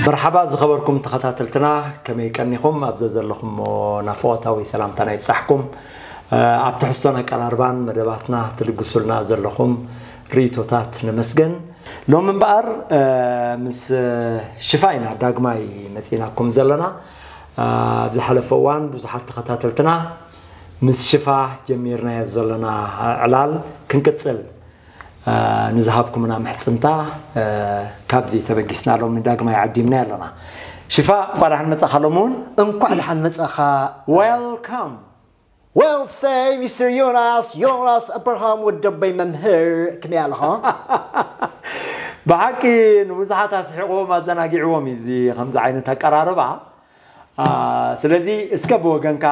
መርሓባ ዝኸበርኩም ተኸታተልትና፣ ከመይ ቀኒኹም? ኣብ ዘዘለኹሞ ናፍቖታዊ ሰላምታና ይብጻሕኩም። ኣብ ትሕዝቶን ኣቀራርባን መደባትና ትልግሱልና ዘለኹም ርእይቶታት ነመስግን። ሎሚ እምበኣር ምስ ሽፋ ኢና ዳግማይ መጺናኩም ዘለና። ኣብ ዝሓለፈ እዋን ብዙሓት ተኸታተልትና ምስ ሽፋ ጀሚርናዮ ዘለና ዕላል ክንቅጽል ንዝሃብኩምና ምሕጽንታ ካብዚ ተበጊስና ሎም ንዳግማይ ዓዲምና ኣለና። ሽፋ፣ እንኳዕ ደሓን መጻኻ። ሎም እውን እንኳዕ ደሓን መጻኻ። Welcome። Well say ሚስተር ዮናስ፣ ዮናስ ኣብርሃም ወደበይ መምህር፣ ከመይ ኣለኻ? ብሓቂ ንብዙሓት ኣስሒቕዎም ኣዘናጊዕዎም እዩ እዚ ከምዚ ዓይነት ኣቀራርባ። ስለዚ እስከ ብወገንካ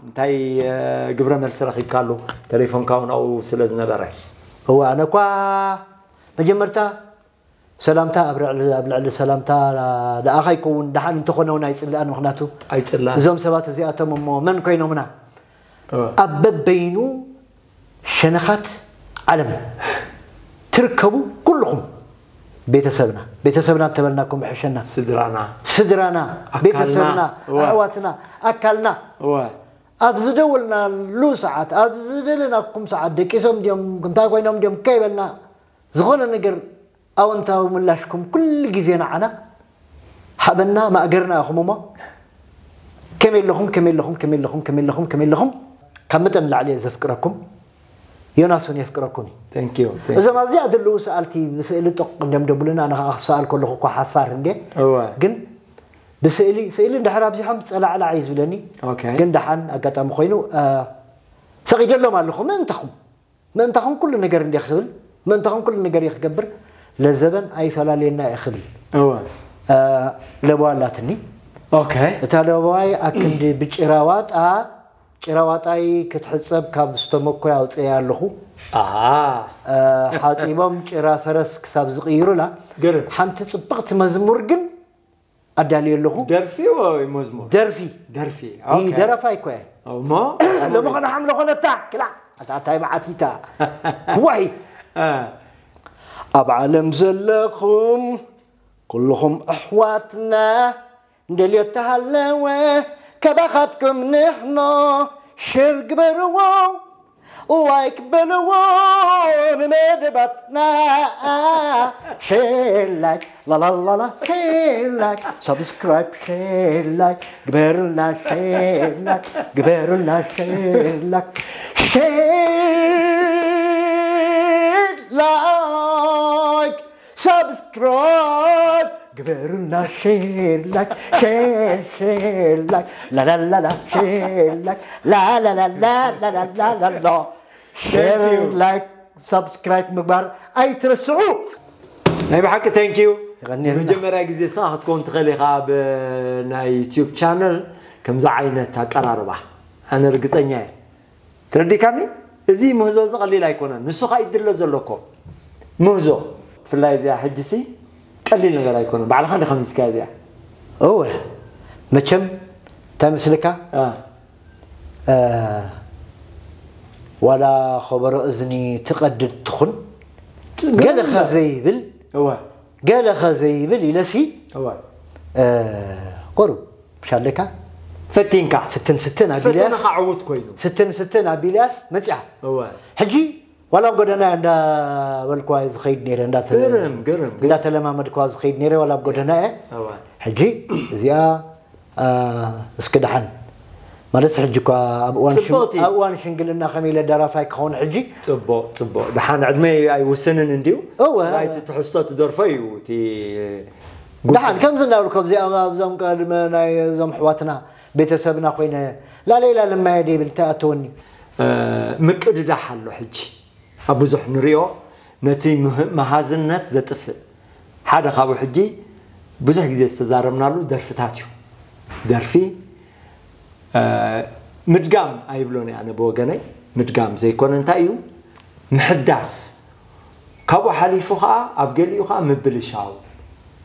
እንታይ ግብረ መልሲ ረኺብካሉ? ተሌፎንካ እውን ኣብኡ ስለ ዝነበረ። እወ፣ ኣነ እኳ መጀመርታ ሰላምታ ኣብ ልዕሊ ኣብ ልዕሊ ሰላምታ ደኣ ከይከውን ደሓን እንተኾነ እውን ኣይጽልኣን። ምኽንያቱ ኣይጽልኣን። እዞም ሰባት እዚኣቶም እሞ መን ኮይኖምና? እወ። ኣብ በበይኑ ሸነኻት ዓለም ትርከቡ ኩልኹም ቤተሰብና፣ ቤተሰብና እንተበልናኩም ይሕሸና። ስድራና። ስድራና፣ ኣካልና። ቤተሰብና፣ እወ። ኣሕዋትና፣ ኣካልና። እወ። ኣብ ዝደወልናሉ ሰዓት፣ ኣብ ዝደለናኩም ሰዓት ደቂሶም ድዮም፣ እንታይ ኮይኖም ድዮም ከይበልና፣ ዝኾነ ነገር ኣወንታዊ ምላሽኩም ኩሉ ግዜ ንዓና ሃበና፣ ማእገርና ኢኹም እሞ፣ ከመይ ኣለኹም፣ ከመይ ኣለኹም፣ ከመይ ኣለኹም፣ ከመይ ኣለኹም፣ ከመይ ኣለኹም? ካብ መጠን ንላዕሊ እየ ዘፍቅረኩም። ዮናስ እውን የፍቅረኩም እዩ። Thank you፣ thank you። እዞም ኣብዚኣ ዘለዉ ሰኣልቲ ብስእሊ ጥቕ እንድዮም ደብሉና፣ ኣነ ኸዓ ክሰኣል ከለኹ እኳ ሓፋር እንድየ። እወ። ግን ብስእሊ፣ ስእሊ እንድሕር ኣብዚሖም ጸላዕላዕ እዩ ዝብለኒ። ኦኬ። ግን ደሓን ኣጋጣሚ ኮይኑ፣ እ፣ ፈቒደሎም ኣለኹ ምእንታኹም። ምእንታኹም ኩሉ ነገር እንድየ ክብል፣ ምእንታኹም ኩሉ ነገር እየ ክገብር፣ ለዘበን ኣይፈላለየና እየ ክብል። እወ። እ፣ ለበዋ ኣላትኒ። ኦኬ። እታ ለበዋይ ኣክንዲ ብጭራ ዋጣ፣ ጭራ ዋጣይ ክትሕጸብ ካብ ዝተመኮ ኣውጽኤያ ኣለኹ። ኣሃ። እ፣ ሓጺቦም ጭራ ፈረስ ክሳብ ዝቕይሩላ፣ ግርም። ሓንቲ ጽብቕቲ መዝሙር ግን ኣዳልየ ኣለኹ። ደርፊ ወይ መዝሙር? ደርፊ። ደርፊ፣ ይህ ኦኬ። ደራፋይ እኮ እየ። እሞ? ሎሚ ኸነ ሓምለ ኾነታ፣ ክላ። ኣታ፣ ኣታ፣ እንታይ መዓት እታ? ዋይ! እ። ኣብ ዓለም ዘለኹም ኩልኹም ኣሕዋትና፣ እንደልዮ ተሃለወ፣ ካባኻትኩም ንሕኖ፣ ሸር ግበርዎ፣ ላይክ በልዎ ንመደባትና። ሼር ላይክ፣ ላላላላ፣ ሼር ላይክ፣ ሳብስክራይብ፣ ሼር ላይክ፣ ግበሩልና፣ ሼር ላይክ፣ ግበሩልና፣ ሼር ላይክ፣ ሼር ላይክ፣ ሳብስክራይብ ግበሩና፣ ሼር ላይክ፣ ሼር፣ ሼር ላይክ፣ ላላላላ፣ ሼር ላይክ፣ ላላላላ፣ ላላላላ። ሼር፣ ቴንክ ዩ። ላይክ፣ ሳብስክራይብ ምግባር ኣይትረስዑ። ናይ ብሓቂ ቴንክ ዩ። የቐንየልና። መጀመርያ ግዜ ንስኻ ክትከውን ትኽእል ኢኻ ኣብ ናይ ዩትዩብ ቻነል ከምዚ ዓይነት ኣቀራርባ። ኣነ ርግጸኛ እየ። ተረዲእካኒ? እዚ ምህዞ እዚ ቀሊል ኣይኮነን። ንሱ ኸኣ ይድለ ዘሎ እኮ ምህዞ። ብፍላይ እዚኣ ሕጂሲ ቀሊል ነገር ኣይኮነን። ባዕልኻ እንዲኻ ሚስካያ እዚኣ። እወ፣ መቸም እንታይ መስለካ? አ። እ፣ ዋላ ኸበሮ እዝኒ ትቐድድ ትኹን፣ ት-፣ ገለ ገለ ኸ ዘይብል፣ እወ። ገለ ኸ ዘይብል ኢለሲ፣ እወ። እ፣ ቁሩብ ምሽ ኣለካ? ፈቲንካ። ፍትን ፍትን ኣቢልያስ። ፈተናኻ ዕዉት ኮይኑ። ፍትን ፍትን ኣቢልያስ መጺኣ። እወ። ሕጂ ዋላ ኣብ ጎደና እየ እንዳበልኩዋ ዝኸይድ ነይረ፣ እንዳተ-፣ ግርም፣ ግርም፣ ግርም። እንዳተለማመድኩዋ ዝኸይድ ነይረ፣ ዋላ ኣብ ጎደና እየ። እወ። ሕጂ እዚኣ፣ አ፣ እስኪ ደሓን። ማለት ሕጂ እኳ ኣብ እዋን ሽም-፣ ጽብቕቲ። ኣብ እዋን ሽምግልና ከመይ ኢለ ደራፋይ ክኸውን ሕጂ? ጽቡቕ፣ ጽቡቕ። ደሓን ዕድመይ ኣይውስንን እንድዩ። እወ። ናይቲ ትሕዝቶ ትደርፎ እዩ እቲ ጉዳይ። ደሓን ከምዚ እናበልኩ ኣብዚ ኣብ-፣ ኣብዞም ቀድመ ናይ እዞም ኣሕዋትና ቤተሰብና ኮይነ ላለይ ላለማየ ደይብል እንታይ ኣተወኒ? እ፣ ምቅድዳሕ ኣሎ ሕጂ። ኣብ ብዙሕ ንሪኦ ነቲ ምህ-፣ መሃዝነት ዘጥፍእ። ሓደ ካብኡ ሕጂ ብዙሕ ግዜ ዝተዛረብናሉ ደርፍታት እዩ። ደርፊ፣ እ፣ ምድጋም ኣይብሎን እየ ኣነ ብወገነይ። ምድጋም ዘይኮነ እንታይ እዩ? ምሕዳስ። ካብኡ ሓሊፉ ኸኣ ኣብ ገሊኡ ኸኣ ምብልሻው፣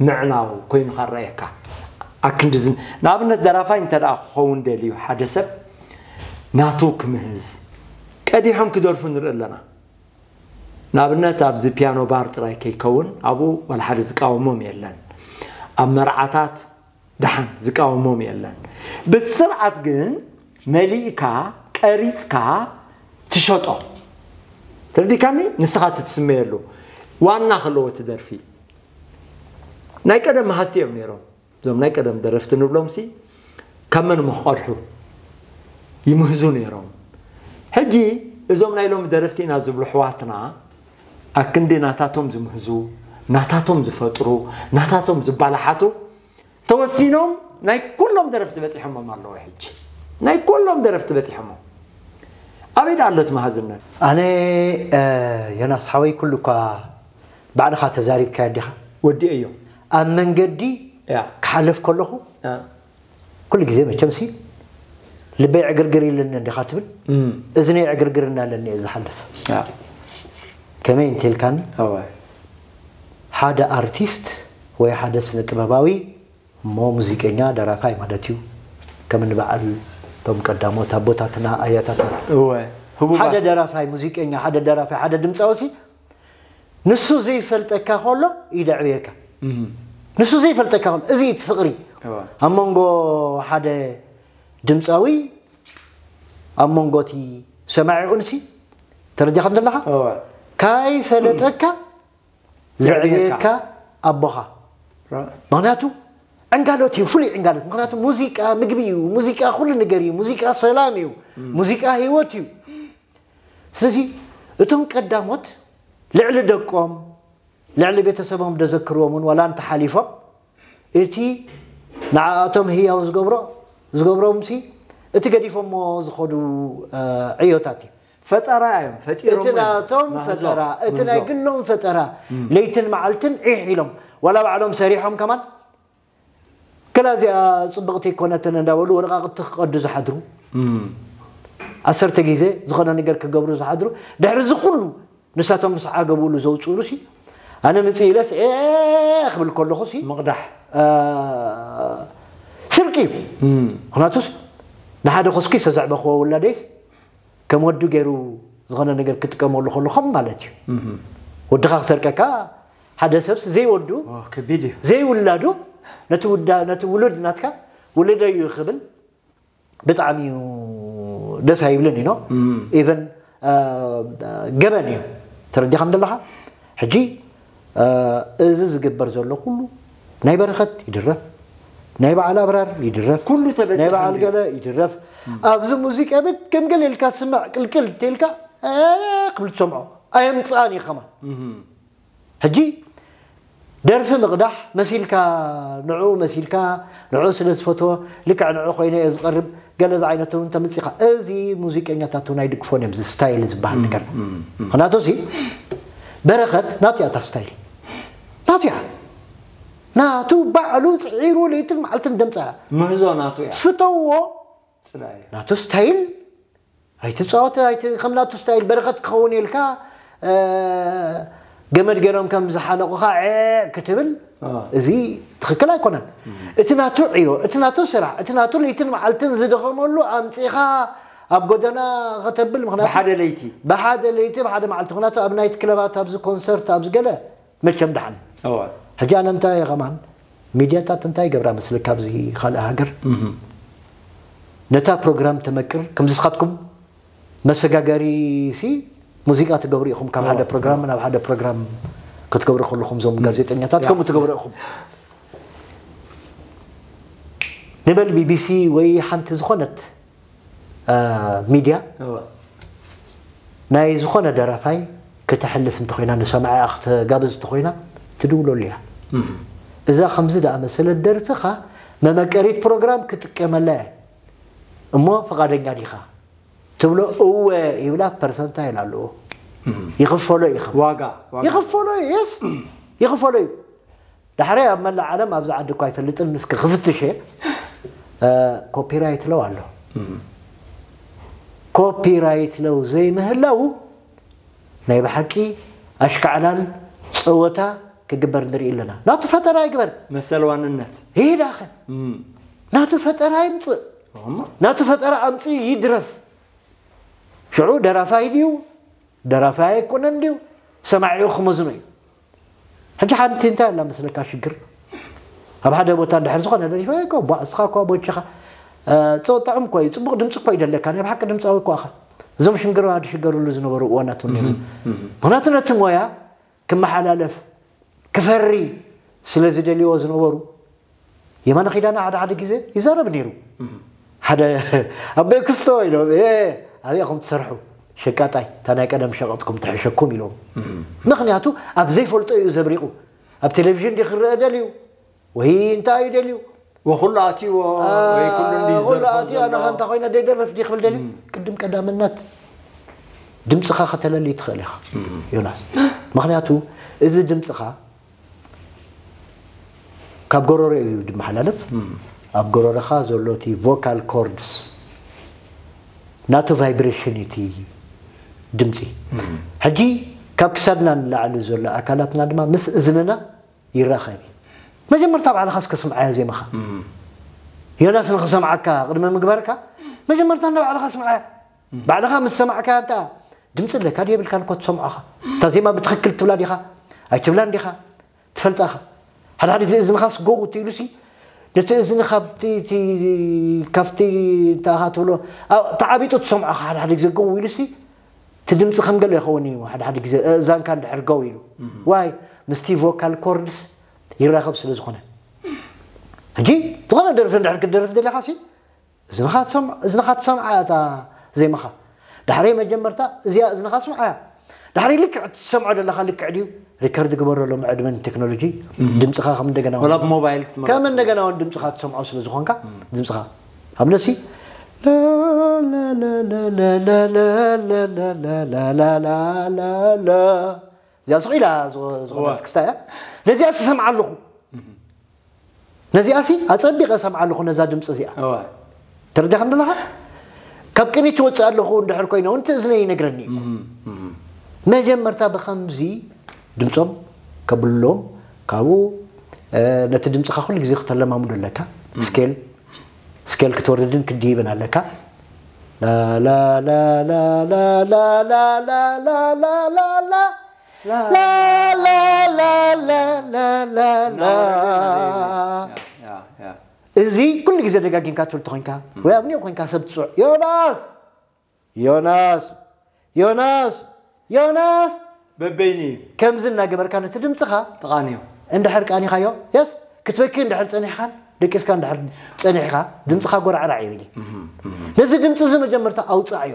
ምዕናው ኮይኑ ኸኣ ይረኣየካ። ኣክንዲ ዝን-፣ ንኣብነት ደራፋይ እንተ ደኣ ክኸውን ደልዩ ሓደ ሰብ ናቱ ክምህዝ፣ ቀዲሖም ክደርፉ ንርኢ ኣለና። ንኣብነት ኣብዚ ፒያኖ ባር ጥራይ ከይከውን ኣብኡ ዋላ ሓደ ዝቃወሞም የለን። ኣብ መርዓታት ደሓን ዝቃወሞም የለን። ብስርዓት ግን መሊእካ ቀሪጽካ ትሸጦ። ተረዲካኒ? ንስኻ ትትስመየሉ ዋና ከለዎ እቲ ደርፊ ናይ ቀደም መሃዝቲ እዮም ነይሮም። እዞም ናይ ቀደም ደረፍቲ ንብሎም ሲ ካብ መን እሞ ክቐድሑ ይምህዙ ነይሮም። ሕጂ እዞም ናይ ሎሚ ደረፍቲ ኢና ዝብሉ ኣሕዋትና ኣክንዲ ናታቶም ዝምህዙ፣ ናታቶም ዝፈጥሩ፣ ናታቶም ዝባላሓቱ ተወሲኖም ናይ ኩሎም ደረፍቲ በፂሖሞም ኣለዉ። ሕጂ ናይ ኩሎም ደረፍቲ በፂሖሞም። ኣበይ ደኣ ኣሎ እቲ መሃዝነት? ኣነ ዮናስ ሓወይ ኩሉ እኳ ባዕልኻ ተዛሪብካዮ ዲኻ? ወዲኤዮ። ኣብ መንገዲ ያ። ክሓልፍ ከለኹ ያ። ኩሉ ግዜ መቸምሲ ልበይ ዕግርግር ኢልኒ እንዲኻ ትብል እዝነይ ዕግርግር እናለኒ እየ ዝሓልፍ። ከመይ እንተልካኒ ሓደ ኣርቲስት ወይ ሓደ ስነ ጥበባዊ እሞ ሙዚቀኛ ደራፋይ ማለት እዩ። ከም ንበዓል እቶም ቀዳሞት ኣቦታትና ኣያታትና እወ፣ ህቡባት። ሓደ ደራፋይ ሙዚቀኛ ሓደ ደራፋይ ሓደ ድምፃዊ ሲ ንሱ ዘይፈልጠካ ከሎ ይደዕብየካ። ንሱ ዘይፈልጠካ ከሎ እዚ እቲ ፍቕሪ እወ። ኣብ መንጎ ሓደ ድምፃዊ ኣብ መንጎ እቲ ሰማዒኡንሲ ተረዲኻ እንደለኻ እወ። ካይፈለጠካ ዘዕብየካ ዘዕብየካ። ኣቦኻ። ራ- ምኽንያቱ ዕንጋሎት እዩ፣ ፍሉይ ዕንጋሎት። ምኽንያቱ ሙዚቃ ምግቢ እዩ፣ ሙዚቃ ኩሉ ነገር እዩ፣ ሙዚቃ ሰላም እዩ፣ ሙዚቃ ህይወት እዩ። ስለዚ እቶም ቀዳሞት ልዕሊ ደቆም ልዕሊ ቤተሰቦም ደዘክርዎም እውን ዋላ እንተሓሊፎም እቲ ንዓኣቶም ህያው ዝገብሮ ዝገብሮም ሲ እቲ ገዲፎሞ ዝኸዱ እ፣ ዕዮታት እዩ። ፈጠራ እዮም ፈጢሮሞ እቲ እዮም። ናቶም ምህዞ፣ ፈጠራ እቲ ናይ ምህዞ። ግሎም ፈጠራ ለይትን መዓልትን ዒሕ ኢሎም ዋላ ባዕሎም ሰሪሖም ከማን ክላ እዚኣ ፅብቕቲ ኣይኮነትን እንዳበሉ ወረቃቅቲ ክቀዱ ዝሓድሩ ዓሰርተ ግዜ ዝኾነ ነገር ክገብሩ ዝሓድሩ ድሕሪ እዚ ኩሉ ንሳቶም ምስ ዓገብሉ ዘውፅእሉ ሲ ኣነ ምፅእ ኢለስ ኤ ክብል ከለኹ ሲ ምቕዳሕ። እ፣ ስርቂ እዩ። ምክንያቱስ ንሓደ ኮስኪ ዝተዘዕበኽዎ ውላደይስ ከም ወዱ ገይሩ ዝኾነ ነገር ክጥቀመሉ ከሎ ከም ማለት እዩ። ወድኻ ክሰርቀካ ሓደ ሰብስ ዘይወዱ ኦ፣ ከቢድ እዩ። ዘይውላዱ ነቲ ውዳ ነቲ ውሉድ ናትካ ውልደይ እዩ ክብል ብጣዕሚ እዩ ደስ ኣይብልን እዩ ኢቨን ገበን እዩ። ተረዲኻ እንደለኻ ሕጂ እ፣ እዚ ዝግበር ዘሎ ኩሉ ናይ በረኸት ይድረፍ ናይ በዓል ኣብራር ይድረፍ ኩሉ ተበፂሑ ናይ በዓል እንድዩ። ገለ ይድረፍ ኣብዚ ሙዚቃ ቤት ከም ገለ ኢልካ ስማዕ ቅልቅል ተልካ እ፣ ክብል ትሰምዖ ኣየምፅኣን እዩ ከማን ሕጂ ደርፊ ምቕዳሕ መሲልካ ንዕኡ መሲልካ ንዕኡ ስለ ዝፈትዎ ልክዕ ንዕኡ ኮይነ እየ ዝቐርብ ገለ ዝዓይነቱ እውን ተምፂኻ እዚ ሙዚቀኛታት እውን ኣይድግፎን እዮም እዚ ስታይል ዝበሃል ነገር ምክንያቱ ሲ በረኸት ናቱ እያ እታ ስታይል ናቱ እያ ናቱ ባዕሉ ፅዒሩ ለይትን መዓልትን ደምፃ ምህዞ ናቱ እያ ፍተዎ ፅላየ ናቱ ስታይል ኣይትፃወት ኣይቲ ከም ናቱ ስታይል በረኸት ክኸውን ኢልካ እ፣ ገመድ ገይሮም ከም ዝሓነቑኻ ዔ ክትብል አ። እዚ ትኽክል ኣይኮነን እቲ ናቱ ዕዮ እቲ ናቱ ስራሕ እቲ ናቱ ለይትን መዓልትን ዝደኸመሉ ኣምፂኻ ኣብ ጎደና ከተብል ምክንያቱ ብሓደ ለይቲ ብሓደ ለይቲ ብሓደ መዓልቲ ምክንያቱ ኣብ ናይት ክለባት ኣብዚ ኮንሰርት ኣብዚ ገለ መቸም ደሓን እወ ሕጂ ኣነ እንታይ እየ ከማን ሚድያታት እንታይ ይገብራ መስለካ ኣብዚ ካልእ ሃገር እህ ነታ ፕሮግራም ተመቅር ከምዚ ስኻትኩም መሰጋገሪ ሲ ሙዚቃ ትገብሩ ኢኹም ካብ ሓደ ፕሮግራም ናብ ሓደ ፕሮግራም ክትገብሩ ከለኹም ዞም ጋዜጠኛታት ከምኡ ትገብሩ ኢኹም ንበል ቢቢሲ ወይ ሓንቲ ዝኾነት እ፣ ሚድያ እወ ናይ ዝኾነ ደራፋይ ክተሕልፍ እንተኾይና ንሰማዒኣ ክተጋብዝ እንተኾይና ትድውለሉ እያ እዛ ከምዚ ደኣ መሰለት ደርፍኻ መመቀሪት ፕሮግራም ክጥቀመላ እየ እሞ ፍቓደኛ ዲኻ ትብሎ እወ ይብላ ፐርሰንታ ይላሉ ይኽፈሎ እዩ ዋጋ ዋጋ ይኽፈሎ እዩ የስ ይኽፈሎ እዩ ዳሕራይ ኣብ መላእ ዓለም ኣብዚ ዓዲ እኳ ኣይፈልጥን እስኪ ክፍትሽ እየ ኮፒራይት ለው ኣሎ ኮፒራይት ለው ዘይምህላው ናይ ብሓቂ ኣሽካዕላል ፀወታ ክግበር ንርኢ ኣለና ናቱ ፈጠራ ይግበር መሰል ዋንነት ይዳኸ ናቱ ፈጠራ ይምፅእ ናቱ ፈጠራ ኣምፅእ ይድረፍ ሽዑ ደራፋይ ድዩ ደራፋይ ኣይኮነን ድዩ ሰማዒኡ ክመዝኖ እዩ ሕጂ ሓንቲ እንታይ ኣላ መስለካ ሽግር ኣብ ሓደ ቦታ እንድሕር ዝኾነ ደሪፈ እኮ ቧዕ እስኻ እኮ ቦችኻ ጥዑም እኮ እዩ፣ ፅቡቕ ድምፂ እኮ ይደለካ፣ ናይ ብሓቂ ድምፃዊ እኮ ኣኻ። እዞም ሽንግርዋ ዝሽገርሉ ዝነበሩ እዋናት እውን ነይሩ። ምክንያቱ ነቲ ሞያ ክመሓላለፍ ክፈሪ ስለ ዝደልይዎ ዝነበሩ የማነ ኪዳነ ሓደ ሓደ ግዜ ይዛረብ ነይሩ። ሓደ ኣቦይ ክስቶ ኢሎም፣ "ኣበይ ኢኹም ትሰርሑ? ሸቃጣይ፣ እታ ናይ ቀደም ሸቐጥኩም ትሕሸኩም" ኢሎም። ምክንያቱ ኣብ ዘይፈልጦ እዩ ዘብሪቑ። ኣብ ቴሌቪዥን ድዩ ክረአ ደልዩ ወይ እንታይ እዩ ደልዩ? ወኩሉ ኣትይዎ ወይ ኩሉ እንዲ ኩሉ ዝደርፎ ኣትዩ፣ ኣነ ዘሎ? ከ እንታይ ኮይነ ደይደርፍ ድዩ ክብል ደልዩ? ቅድም ቀዳምነት ድምፅኻ ከተለሊ ትኽእል ኢኻ ዮናስ። ምክንያቱ እዚ ድምፅኻ ካብ ጎረሮ እዩ ዝመሓላለፍ። ኣብ ጎረሮኻ ዘሎ እቲ ቮካል ኮርድስ ናቱ ቫይብሬሽን እዩ እቲ ድምፂ። ሕጂ ካብ ክሳድና ንላዕሊ ዘሎ ኣካላትና ድማ ምስ እዝንና ይራኸብ እዩ። መጀመርታ ባዕልኻ እስከ ስምዓያ ዜማኻ። ዮናስ ንኽሰምዓካ ቅድሚ ምግባርካ መጀመርታ ንባዕልኻ ስምዓያ። ባዕልኻ ምስ ሰማዕካያ እንታ ድምፂ ኣለካ ድየብልካን እኮ ትሰምዖኻ። እታ ዜማ ብትኽክል ትብላ ዲኻ ኣይትብላን ዲኻ ትፈልጣኻ። ሓደ ሓደ ግዜ እዝንኻስ ጎው ትኢሉሲ ነቲ እዝኒ ካብቲ እቲ ካብቲ እንታይ ኢኻ ትብሎ ተዓቢጡ ትሰምዖኻ። ሓደ ሓደ ግዜ ጎው ኢሉሲ እቲ ድምፂ ከም ገለ ይኸውን እዩ። ሓደ ሓደ ግዜ እዛንካ እንድሕር ጎው ኢሉ ዋይ ምስቲ ቮካል ኮርድስ ይራኸብ ስለ ዝኾነ። ሕጂ ዝኾነ ደርፊ እንድሕር ክትደርፍ ደሊኻሲ እዝንኻ ትሰምዓ እታ ዜማኻ። ዳሕረይ መጀመርታ እዚኣ እዝንኻ ስምዓያ። ዳሕረይ ልክዕ ትሰምዖ ዘለኻ ልክዕ ድዩ? ሪከርድ ግበሮ። ሎም ዕድመን ቴክኖሎጂ ድምፅኻ ከም እንደገና ወላ ብሞባይል ክትመርዖ ከም እንደገና እውን ድምፅኻ ትሰምዖ ስለ ዝኾንካ ድምፅኻ ኣብነሲ እዚኣ ስቕ ኢላ ዝኾነት ክስታ እያ። ነዚኣ ዝሰምዓ ኣለኹ። ነዚኣሲ ኣጸቢቐ ሰምዓ ኣለኹ ነዛ ድምፂ እዚኣ። ተረዲኻ እንደለኻ ካብ ቅኒ ትወፅእ ኣለኹ እንድሕር ኮይነ እውን እቲ እዝነይ ይነግረኒ እዩ። መጀመርታ ብኸምዚ ድምፆም ከብልሎም ካብኡ ነቲ ድምፅኻ ኩሉ ግዜ ክተለማምዶ ኣለካ። ስኬል ስኬል ክትወርድን ክትድይብን ኣለካ። እዚ ኩሉ ግዜ ደጋጊምካ ትብል ተኮንካ ወይ ኣብኒኡ ኮንካ ሰብ ትፅዕ ዮናስ ዮናስ ዮናስ ዮናስ በበይኒ እዩ። ከምዚ እናገበርካ ነቲ ድምፅኻ ተቃንዮ። እንድሕር ቃኒኻዮ የስ ክትበኪ እንድሕር ፀኒሕኻን ደቂስካ እንድሕር ፀኒሕካ ድምፅኻ ጎራዕራዕ ይብል እዩ። ነዚ ድምፂ እዚ መጀመርታ ኣውፃእዮ።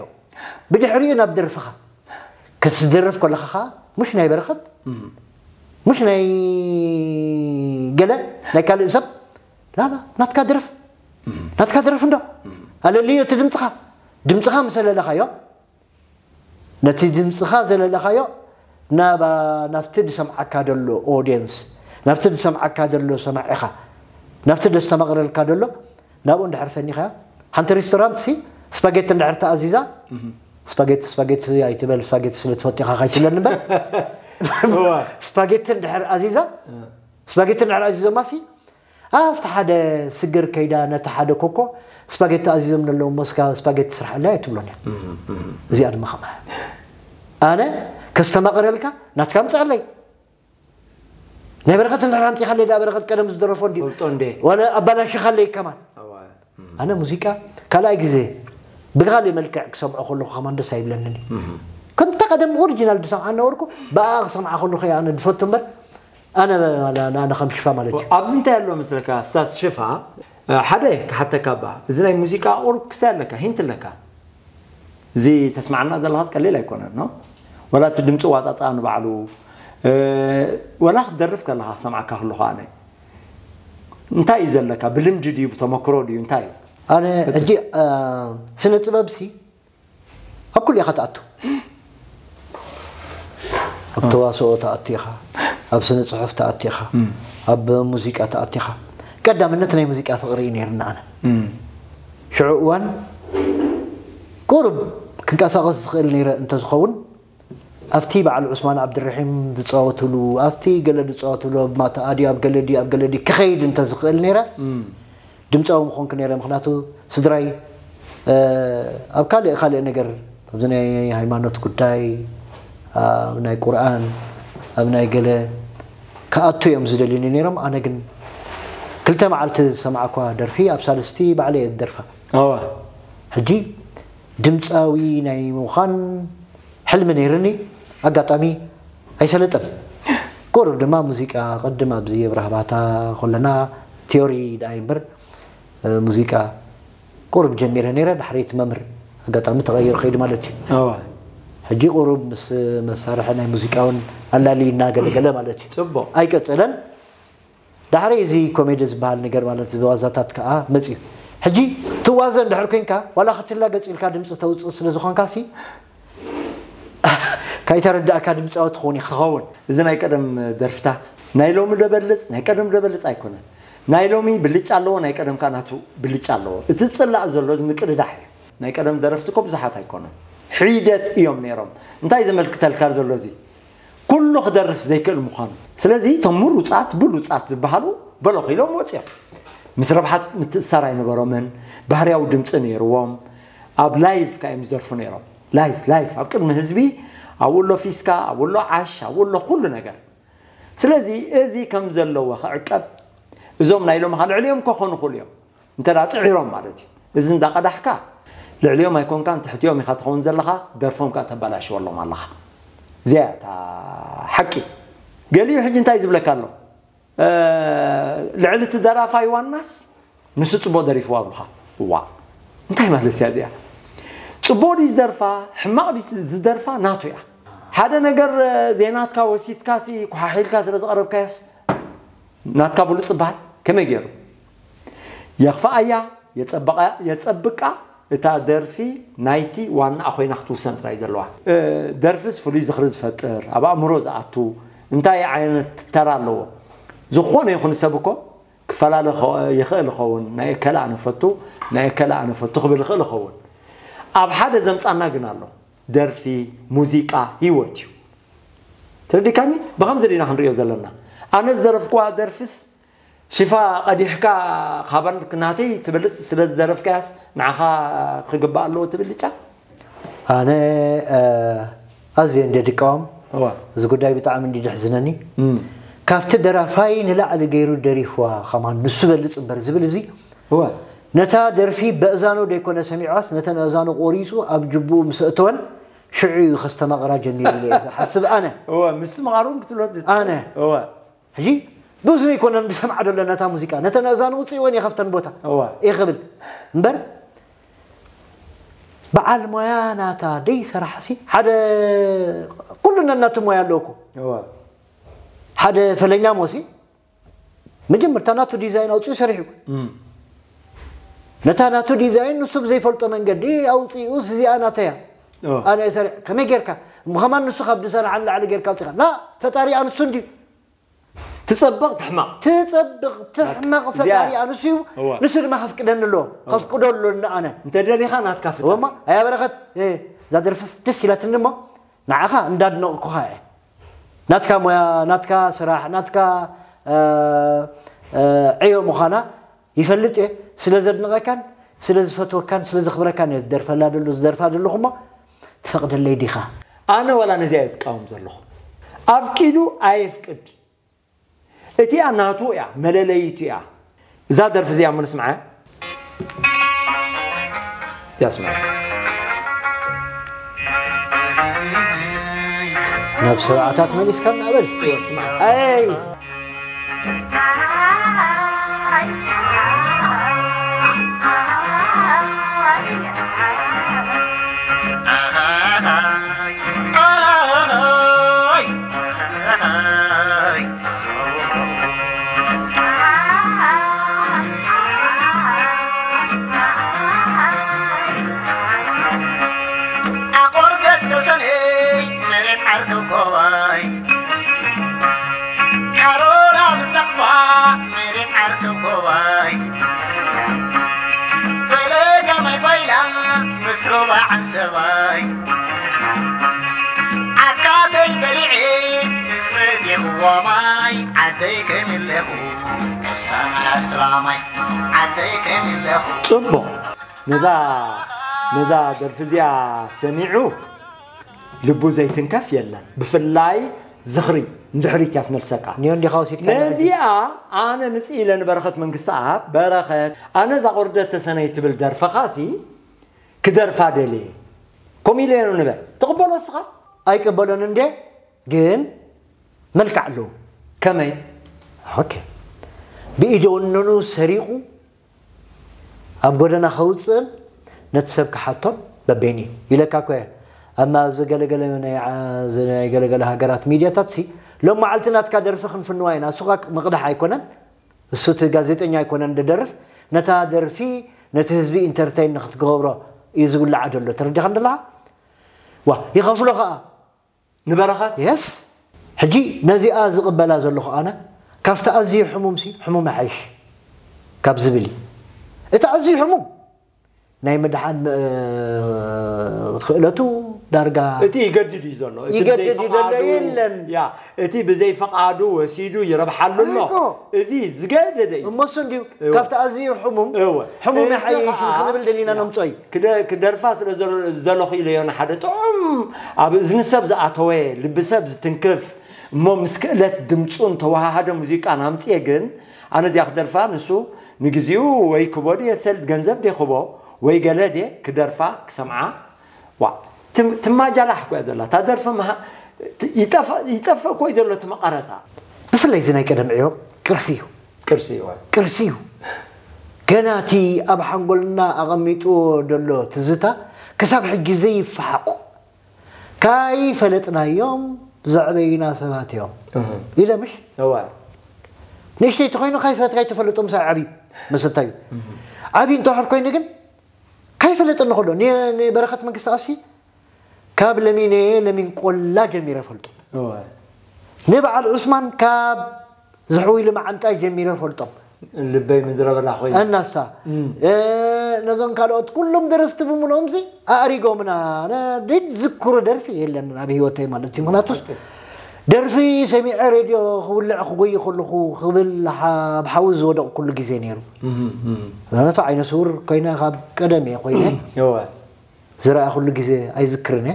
ብድሕሪኡ ናብ ደርፍኻ ክትደርፍ ከለኻ ከዓ ምሽ ናይ በረኸት ምሽ ናይ ገለ ናይ ካልእ ሰብ ላላ ናትካ ድረፍ ናትካ ድረፍ እንዶ ኣለልዮ እቲ ድምፅኻ ድምፅኻ ምስ ኣለለኻዮ ነቲ ድምፅኻ ዘለለኻዮ ናባ ናብቲ ዝሰምዓካ ዘሎ ኦድየንስ ናብቲ ዝሰምዓካ ዘሎ ሰማዒኻ ናብቲ ዘስተማቕረልካ ዘሎ ናብኡ እንድሕር ፈኒኻዮ ሓንቲ ሬስቶራንት ሲ ስፓጌቲ እንድሕር ተኣዚዛ ስፓጌቲ ስፓጌቲ ኣይትበል ስፓጌቲ ስለ ትፈጢኻ ካይትብለኒ እምበር ስፓጌቲ እንድሕር ኣዚዛ ስፓጌቲ እንድሕር ኣዚዞማ ሲ ኣብቲ ሓደ ስግር ከይዳ ነቲ ሓደ ኮኮ ስፓጌቲ ኣዚዞም ነለዉ እሞ እስካ ስፓጌቲ ስርሓለይ ኣይትብሎን እያ እዚኣ ድማ ከማ ኣነ ከስተማቕረልካ ናትካ ምፅኣለይ ናይ በረኸት እንድሕር ኣምፂኻለይ ዳ በረኸት ቀደም ዝደረፎ እንዲ ፈልጦ እንዴ ዋላ ኣባላሽኻለይ ከማን ኣነ ሙዚቃ ካልኣይ ግዜ ብካሊእ መልክዕ ክሰምዖ ከለኹ ከማን ደስ ኣይብለንን እዩ ከምታ ቀደም ኦሪጂናል ዝሰምዓ ነበርኩ ብኣ ክሰምዓ ከለኹ እየ ኣነ ዝፈቱ እምበር ኣነ ኣነ ከም ሽፋ ማለት እዩ ኣብዚ እንታይ ኣሎ መስለካ ስታስ ሽፋ ሓደ ክሓተካ ባ እዚ ናይ ሙዚቃ ቁሩብ ክስታይ ኣለካ ሂንት ኣለካ እዚ ተስማዓና ዘለኻስ ቀሊል ኣይኮነን ኖ ወላ እቲ ድምፂ ዋጣፃ ንባዕሉ ወላ ክትደርፍ ከለኻ ክሰምዓካ ከለኹ ኣነ እንታይ እዩ ዘለካ ብልምዲ ድዩ ብተመክሮ ድዩ እንታይ እዩ ኣነ ሕጂ ስነ ጥበብ ሲ ኣብ ኩሉ ኢኻ ትኣቱ ኣብ ተዋስኦ ትኣቱ ኢኻ ኣብ ስነ ፅሑፍ ትኣቱ ኢኻ ኣብ ሙዚቃ ትኣቱ ኢኻ ቀዳምነት ናይ ሙዚቃ ፍቕሪ እዩ ነይርና ኣነ ሽዑ እዋን ቁሩብ ክንቀሳቐስ ዝኽእል ነይረ እንተዝኸውን ኣብቲ በዓል ዑስማን ዓብድረሒም ዝፃወትሉ ኣብቲ ገለ ዝፃወትሉ ኣብ ማታ ኣድዩ ኣብ ገለ ድዩ ኣብ ገለ ድዩ ክኸይድ እንተዝኽእል ነይረ ድምፃዊ ምኾንኩ ነይረ ምክንያቱ ስድራይ ኣብ ካልእ ካልእ ነገር ኣብዚ ናይ ሃይማኖት ጉዳይ ኣብ ናይ ቁርኣን ኣብ ናይ ገለ ክኣቱ እዮም ዝደልዩኒ ነይሮም ኣነ ግን ክልተ መዓልቲ ዝሰማዕኳ ደርፊ ኣብ ሳልስቲ ባዕለይ እየ ዝደርፋ። እወ። ሕጂ ድምፃዊ ናይ ምዃን ሕልሚ ነይርኒ፣ ኣጋጣሚ ኣይሰለጠን። ቁሩብ ድማ ሙዚቃ ቅድም ኣብዚ የብርሃ ባታ ከለና ቲዮሪ ደኣ እምበር፣ እ፣ ሙዚቃ ቁሩብ ጀሚረ ነይረ። ድሕሪ እቲ መምህር ኣጋጣሚ ተቐይሩ ከይዱ ማለት እዩ። እወ። ሕጂ ቁሩብ ምስ መሳርሒ ናይ ሙዚቃ እውን ኣላልዩ እናገለገለ ማለት እዩ። ጽቡቕ። ኣይቀጸለን። ዳሕረይ እዚ ኮሜዲ ዝበሃል ነገር ማለት እዚ ዋዛታት ከኣ መጽዩ። ሕጂ ትዋዘ እንድሕር ኮንካ ዋላ ክትላገጽ ኢልካ ድምጺ ተውጽእ ስለ ዝኾንካ ሲ ካይተረዳእካ ድምጻዊ ትኸውን ኢኻ። ትኸውን። እዚ ናይ ቀደም ደርፍታት ናይ ሎሚ ደበልጽ ናይ ቀደም ደበልጽ ኣይኮነን። ናይ ሎሚ ብልጫ ኣለዎ፣ ናይ ቀደም ከኣ ናቱ ብልጫ ኣለዎ። እቲ ዝጽላእ ዘሎ እዚ ምቅድዳሕ እዩ። ናይ ቀደም ደረፍቲ እኮ ብዙሓት ኣይኮነን፣ ሒደት እዮም ነይሮም። እንታይ ዘመልክተልካ ዘሎ እዚ? ኩሉ ክደርፍ ዘይክእል ምዃኑ። ስለዚ እቶም ምሩጻት ብሉጻት ዝበሃሉ በሎ ኢሎም ወፂኦም። ምስ ረብሓት ምትእሳር ኣይነበሮምን። ባህርያዊ ድምፂ ነይርዎም። ኣብ ላይቭ ከ እዮም ዝደርፉ ነይሮም። ላይቭ ላይቭ ኣብ ቅድሚ ህዝቢ፣ ኣብኡ ኣሎ ፊስካ፣ ኣብኡ ኣሎ ዓሽ፣ ኣብኡ ኣሎ ኩሉ ነገር። ስለዚ እዚ ከም ዘለዎ ክዕቀብ፣ እዞም ናይ ሎሚ ከ ልዕሊኦም ከኾኑ ይኽእሉ እዮም። እንተ ደኣ ጽዒሮም ማለት እዩ። እዚ እንዳቐዳሕካ ልዕሊኦም ኣይኮንካን ትሕቲኦም ኢኻ ትኸውን ዘለኻ፣ ደርፎም ከኣ ተባላሽወሎም ኣለኻ። እዚኣ እያ እታ ሓቂ። ገሊኡ ሕጂ እንታይ ዝብለካ ኣሎ? እ፣ ልዕሊ እቲ ደራፋይ ዋናስ ንሱ ጽቡቕ ደሪፍዋ ኣብሉኻ። እዋ፣ እንታይ ማለት እያ እዚኣ? ጽቡቕ ድዩ ዝደርፋ፣ ሕማቕ ድዩ ዝደርፋ ናቱ እያ። ሓደ ነገር፣ እ፣ ዘይናትካ ወሲድካ ሲ ኩሓሒልካ ስለ ዝቐረብካዮስ ናትካ ብሉጽ ዝበሃል ከመይ ገይሩ? የኽፍኣያ፣ የጸብቓ-፣ የጸብቃ፣ እታ ደርፊ ናይቲ ዋናኣ ኮይና ክትውሰን ጥራይ ዘለዋ። እ፣ ደርፍስ ፍሉይ ዝኽሪ ዝፈጥር፣ ኣብ ኣእምሮ ዝኣቱ እንታይ ዓይነት ተራ ኣለዎ? ዝኾነ ይኹን ሰብ እኮ ክፈላለ ኸ-፣ ይኽእል ይኸውን። ናይ እከለ ኣነ ፈቱ፣ ናይ እከለ ኣነ ፈቱ ክብል ይኽእል ይኸውን። ኣብ ሓደ ዘምጻና ግን ኣሎ። ደርፊ፣ ሙዚቃ ህይወት እዩ። ተረዲካኒ? ብኸምዚ ዲና ክንሪኦ ዘለና? ኣነ ዝደረፍኩዋ ደርፍስ ሽፋ ቀዲሕካ ካባን ናተይ ትበልጽ ስለ ዝደረፍካያስ ንዓኻ ክግባእ ኣለዎ ትብል ጫ? ኣነ፣ እ፣ ኣዝየ እንደ ድቃወም፣ እዋ። እዚ ጉዳይ ብጣዕሚ እንዲ ደሕዝነኒ። እም። ካብቲ ደራፋይ ንላዕሊ ገይሩ ደሪፍዋ ከማን ንሱ በልጽ እምበር ዝብል እዚ፣ እዋ። ነታ ደርፊ በእዛኑ ደይኮነ ሰሚዕዋስ፣ ነተን ኣእዛኑ ቆሪጹ ኣብ ጅብኡ ምስ ኣእተወን፣ ሽዑ እዩ ከስተማቕራ ጀሚሩ ኢለ እየ ዝሓስብ ኣነ። እዋ፣ ምስትምቓሩ እውን ክትብሎ ትት-፣ ኣነ። እዋ። ሕጂ ብእዝኑ ኣይኮነን ዝሰምዓ ዘሎ ነታ ሙዚቃ፣ ነተን ኣእዛኑ ውፅእወን እየ ካብተን ቦታ እዋ። እየ ክብል እምበር፣ በዓል ሞያ ናታ ደይሰራሕሲ፣ ሓደ ኩሉ ነናቱ ሞያ ኣለዎ እኮ። እዋ። ሓደ ፈለኛ ሞሲ መጀመርታ ናቱ ዲዛይን ኣውፅኡ ሰሪሑ። እም። ነታ ናቱ ዲዛይን ንሱ ብዘይፈልጦ መንገዲ ኣውፅኡ፣ እዚኣ ናተያ። እዋ። ኣነ እየ ሰሪሕ። ከመይ ጌርካ? እሞ ከማን ንሱ ካብ ዝሰርሓ ንላዕሊ ጌርካ ኣውፂኻ። ና፣ ፈጣሪ ኣንሱ እንድዩ። ትጸብቕ ትሕመቕ። ትጸብቕ ትሕመቕ እዚኣ ፈጣሪ ኣንሱ እዩ። እዋ። ንሱ ድማ ከፍቅደኒ ኣለዎ። እዋ። ከፍቅዶ ኣለኒ ኣነ። እንተ ደሊኻ ናትካ ፍጠር። እወማ፣ ኣያ በረኸት፣ እ፣ እዛ ደርፍስ ደስ ኢላትኒ እሞ፣ ንዓኻ እንዳድነቕኩኻ እየ። ናትካ ሞያ፣ ናትካ ስራሕ፣ ናትካ፣ እ፣ እ፣ ዕዮ ምዃና ይፈልጥ እየ። ስለ ዘድንቐካን ስለ ዝፈትወካን ስለ ዘኽብረካን እየ ዝደርፈላ ደሎ-፣ ዝደርፋ ዘለኹ እሞ፣ ትፈቕደለይ ዲኻ? ኣነ ዋላ ነዚኣ እየ ዝቃወም ዘለኹ። ኣፍቂዱ ኣየፍቅድ። እቲኣ ናቱ እያ፣ መለለይቱ እያ። እዛ ደርፊ እዚኣ እሞ ንስምዓ። እዚኣ ስምዓ። ናብ ሰብዓታት መሊስካና በል። እወ፣ ስምዓ። ኣይ። ኣቆርገት ተሰነይ መሬት ዓርከብ ጎባይ፣ ቀሮራ ምስ ተኽፋ መሬት ዓርከብ ጎባይ፣ ፈለጋ ማይ ባይላ ምስ ሩባ ዓንሰባይ፣ ዓካተይ በሊዐ ዝሰትየኽዋ ማይ፣ ዓደይ ከይምለኹ ክሳና ኣስላማይ፣ ዓደይ ከይምለኹ። ጽቡቕ። ነዛ፣ ነዛ ደርፊ እዚኣ ሰሚዑ ልቡ ዘይትንከፍ የለን። ብፍላይ ዝኽሪ፣ ንድሕሪት እያ ትመልሰካ። ኒዮ እንዲኻ ወሲድካ ነዚኣ ኣነ ምጽእ ኢለ ንበረኸት መንግስቲ ኣብ በረኸት ኣነ እዛ ቁርደት ተሰነይ ትብል ደርፈኻሲ ክደርፋ ደልየ ከምኡ ኢለ እዮም ንበል ትቕበሎ እስኻ ኣይቅበሎን እንዴ ግን መልክዕ ኣለዎ ከመይ ኦኬ ብኢደወነኑ ሰሪቑ ኣብ ጎደና ከውፅእን ነቲ ሰብ ክሓቶን በበይኑ እዩ ኢለካ እኮ እየ ኣብ ኣብዚ ገለገለ ናይ ዓ- ናይ ገለገለ ሃገራት ሚድያታት ሲ ሎም መዓልቲ ናትካ ደርፊ ክንፍንዋ ኢና እሱ ኸ ምቕዳሕ ኣይኮነን እሱ እቲ ጋዜጠኛ ኣይኮነን ዝደርፍ ነታ ደርፊ ነቲ ህዝቢ ኢንተርተይን ንክትገብሮ እዩ ዝውልዓ ዘሎ ተረዲኻ እንደለኻ ዋ ይኸፍሎ ኸዓ ንበረኸት የስ ሕጂ ነዚኣ ዝቕበላ ዘለኹ ኣነ ካብቲ ኣዝዩ ሕሙም ሲ ሕሙም ይሓይሽ ካብ ዝብል እዩ እቲ ኣዝዩ ሕሙም ናይ ምድሓን እ፣ ክእለቱ ዳርጋ እቲ ይገድድ እዩ ዘሎ እቲ ይገድድ እዩ ዘሎ ብዘይፍቓዱ- የለን። ያ እቲ ብዘይፍቓዱ ወሲዱ ይረብሓሉ ኣሎ እኮ። እዚ ዝገደደ እዩ እሞሱ እንዲዩ ካብቲ ኣዝዩ ሕሙም እወ። ሕሙም እዚ ይሓይሽ ኸዓ- ክንብል ደሊና ነምፅኦ እዩ ክደ- ክደርፋ ስለ ዘሎ- ዝደለኹ ኢለዮ ንሓደ ጥዑም ኣብ እዝኒ ሰብ ዝኣተወ ልቢ ሰብ ዝትንክፍ እሞ ምስ ክእለት ድምፁን ተወሃሃደ ሙዚቃን ኣምፅኤ ግን ኣነ እዚኣ ክደርፋ ንሱ ንግዚኡ ወይ ክቦ ድየ ሰል ገንዘብ ድየ ክቦ ወይ ገለ ድየ ክደርፋ ክሰምዓ ዋ ትም- ትማጃላሕ እኮ እያ ዘላ እታ ደርፊ መሃ- ት- ይጠፍ- ይጠፍእ እኮ እዩ ዘሎ እቲ መቐረታ ብፍላይ እዚ ናይ ቀደም ዕዮ ቅርሲ እዩ ቅርሲ እዩ ቅርሲ እዩ ገና እቲ ኣብ ሓንጎልና ኣቐሚጥዎ ዘሎ ትዝታ ክሳብ ሕጂ ዘይፈሓቑ ካይፈለጥናዮም ዘዕበዩና ሰባት እዮም ኢለ ምሽ እዋ ንእሽተይ ተኮይኑ ካይፈት ካይተፈለጦም ሰብ ዓብዩ መሰታዩ ዓብዩ እንተሕር ኮይኑ ግን ካይፈለጠኒ ከሎ ን- ንበረኸት መንግስቲ ኣሲ ካብ ለሚነ ለሚን ቆላ ጀሚረ ፈልጦ እዋ ንበዓል ዑስማን ካብ ዝሕውሉ መዓንጣይ ጀሚረ ፈልጦም ልበይ ምድረ በዳ ኮይኑ እናሳ እ፣ ነዞም ካልኦት ኩሎም ደረፍቲ ብምኖምሲ ኣእሪጎምና ነ- ደድ ዝክሮ ደርፊ የለን ኣብ ህይወተይ ማለት እዩ ምክንያቱስ ደርፊ ሰሚዐ ሬድዮ ክውልዕ ክጎይ ከለኹ ክብል ሓ- ኣብ ሓዊ ዝወደቕ ኩሉ ግዜ ነይሩ እም፣ እም። ምክንያቱ ዓይነ ስውር ኮይነ ካብ ቀደም እየ ኮይነ እወ ዝረኣ ኩሉ ግዜ ኣይዝክርን እየ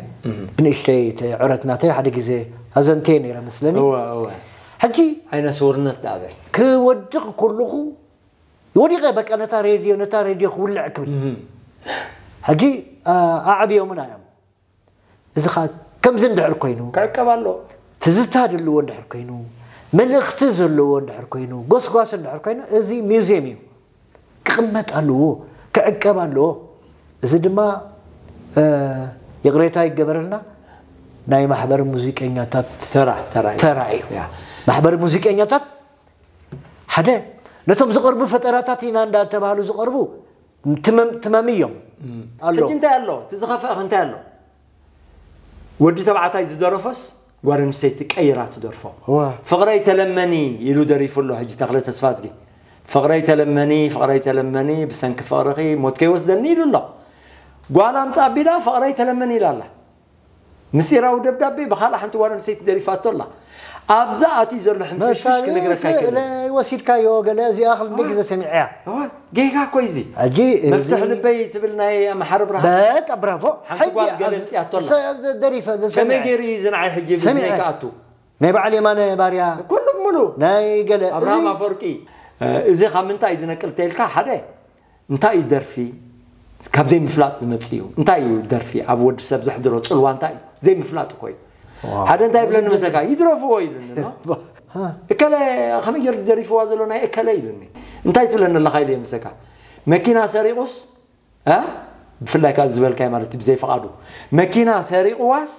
ብንእሽተይ እቲ ዕረት ናተይ ሓደ ግዜ ኣዘንትየ ነይረ መስለኒ እወ እወ ሕጂ ዓይነ ስውርነት ዳበል ክወድቕ ከለኹ ወዲቐ በቃ ነታ ሬድዮ ነታ ሬድዮ ክውልዕ ክብል ሕጂ ኣ- ኣዕብዮምና እዮም እዚ ከዓ ከምዚ እንድሕር ኮይኑ ክዕቀብ ኣሎ ትዝታ ዘለዎ እንድሕር ኮይኑ መልእኽቲ ዘለዎ እንድሕር ኮይኑ ጎስጓስ እንድሕር ኮይኑ እዚ ሚውዚየም እዩ ክቕመጥ ኣለዎ ክዕቀብ ኣለዎ እዚ ድማ እ፣ ይቕሬታ ይገበረልና ናይ ማሕበር ሙዚቀኛታት ተራ ተራ እዩ። ተራ እዩ ያ። ማሕበር ሙዚቀኛታት ሓደ ነቶም ዝቐርቡ ፈጠራታት ኢና እንዳተባሃሉ ዝቐርቡ ትመም ትመም እዮም ኣሎ ሕጂ እንታይ ኣሎ እቲ ዝኸፍአኽ እንታይ ኣሎ ወዲ ተባዕታይ ዝደረፎስ ጓል ኣንስተይቲ ቀይራ ትደርፎ ዋ ፍቕረይ ተለመኒ ኢሉ ደሪፉ ኣሎ ሕጂ ተኽለ ተስፋዝጊ ፍቕረይ ተለመኒ ፍቕረይ ተለመኒ ብሰንኪ ፍቕርኺ ሞት ከይወስደኒ ኢሉ ኣሎ ጓል ኣምፃ ኣቢላ ፍቕረይ ተለመኒ ኢላ ኣላ ምስጢራዊ ደብዳቤ ብኻልእ ሓንቲ ጓል ኣንስተይቲ ደሪፋቶ ኣላ ኣብዛ ኣትዩ ዘሎ ሕንፍሽፍሽ ክነግረካ ይክእል ወሲድካዮ ገለ እዚኣ ክልተ ግዜ ሰሚዐያ ጌጋ እኮ እዚ ሕጂ መፍትሕ ልበይ ትብል ናይ ኣምሓሪ ብርሃን በቃ ብራቮ ሓንቲ ጓል ገለ ምፅያቶ ኣላ ደሪፈ ከመይ ገይሩ እዩ ዝንዓይ ሕጂ ብዝናይ ከኣቱ ናይ በዓል የማነ ባርያ ኩሉ ሙሉ ናይ ገለ ኣብርሃም ኣፈወርቂ እዚ ካብ ምንታይ እዩ ዝነቅል ተይልካ ሓደ እንታይ እዩ ደርፊ ካብ ዘይምፍላጥ ዝመፅእ እዩ እንታይ እዩ ደርፊ ኣብ ወዲ ሰብ ዘሕድሮ ፅልዋ እንታይ እዩ ዘይምፍላጥ እኮ እዩ ሓደ እንታይ ይብለኒ መሰካ ይድረፍዎ ኢሉኒ እከለ ከመይ ገይሩ ደሪፍዋ ዘሎ ናይ እከለ ኢሉኒ እንታይ ትብለኒ ኣለካ ኢለ መሰካ መኪና ሰሪቁስ ብፍላይ ካብ ዝበልካይ ማለት ብዘይፍቃዱ መኪና ሰሪቅዋስ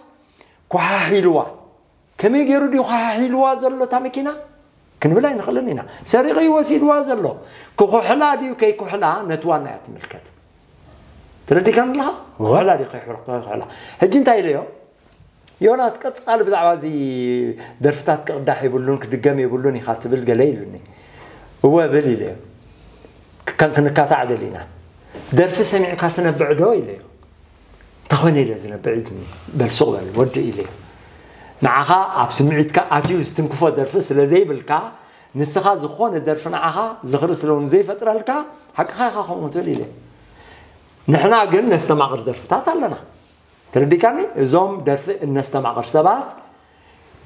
ኳሓሒልዋ ከመይ ገይሩ ድዩ ኳሓሒልዋ ዘሎ እታ መኪና ክንብል ኣይንኽእልን ኢና ሰሪቑ እዩ ወሲድዋ ዘሎ ክኹሕላ ድዩ ከይኩሕላ ነቲ ዋና እያ ትምልከት ተረዲካን ኣለኻ ኩሕላ ድዩ ከይኩሕላ ሕጂ እንታይ ኢለዮ ዮናስ ቀጻሊ ብዛዕባ እዚ ደርፍታት ክቕዳሕ የብሉን ክድገም የብሉን ኢኻ ትብል ገለ ኢሉኒ እወ ብል ኢለዮ ከም ክንካታዕ ደሊና ደርፊ ሰሚዕካ ትነብዕ ዶ ኢለዮ እንተኾይነ ኢለ ዝነብዕ ኢልኒ በል ሱቕ በል ወዲ ኢለዮ ንዓኻ ኣብ ስምዒትካ ኣትዩ ዝትንክፎ ደርፊ ስለ ዘይብልካ ንስኻ ዝኾነ ደርፊ ንዓኻ ዝኽሪ ስለ ዘይፈጥረልካ ሓቅኻ ኢኻ ከምኡ ትብል ኢለ ንሕና ግን ነስተማቕር ደርፍታት ኣለና ተረዲካኒ እዞም ደርፊ እነስተማቕር ሰባት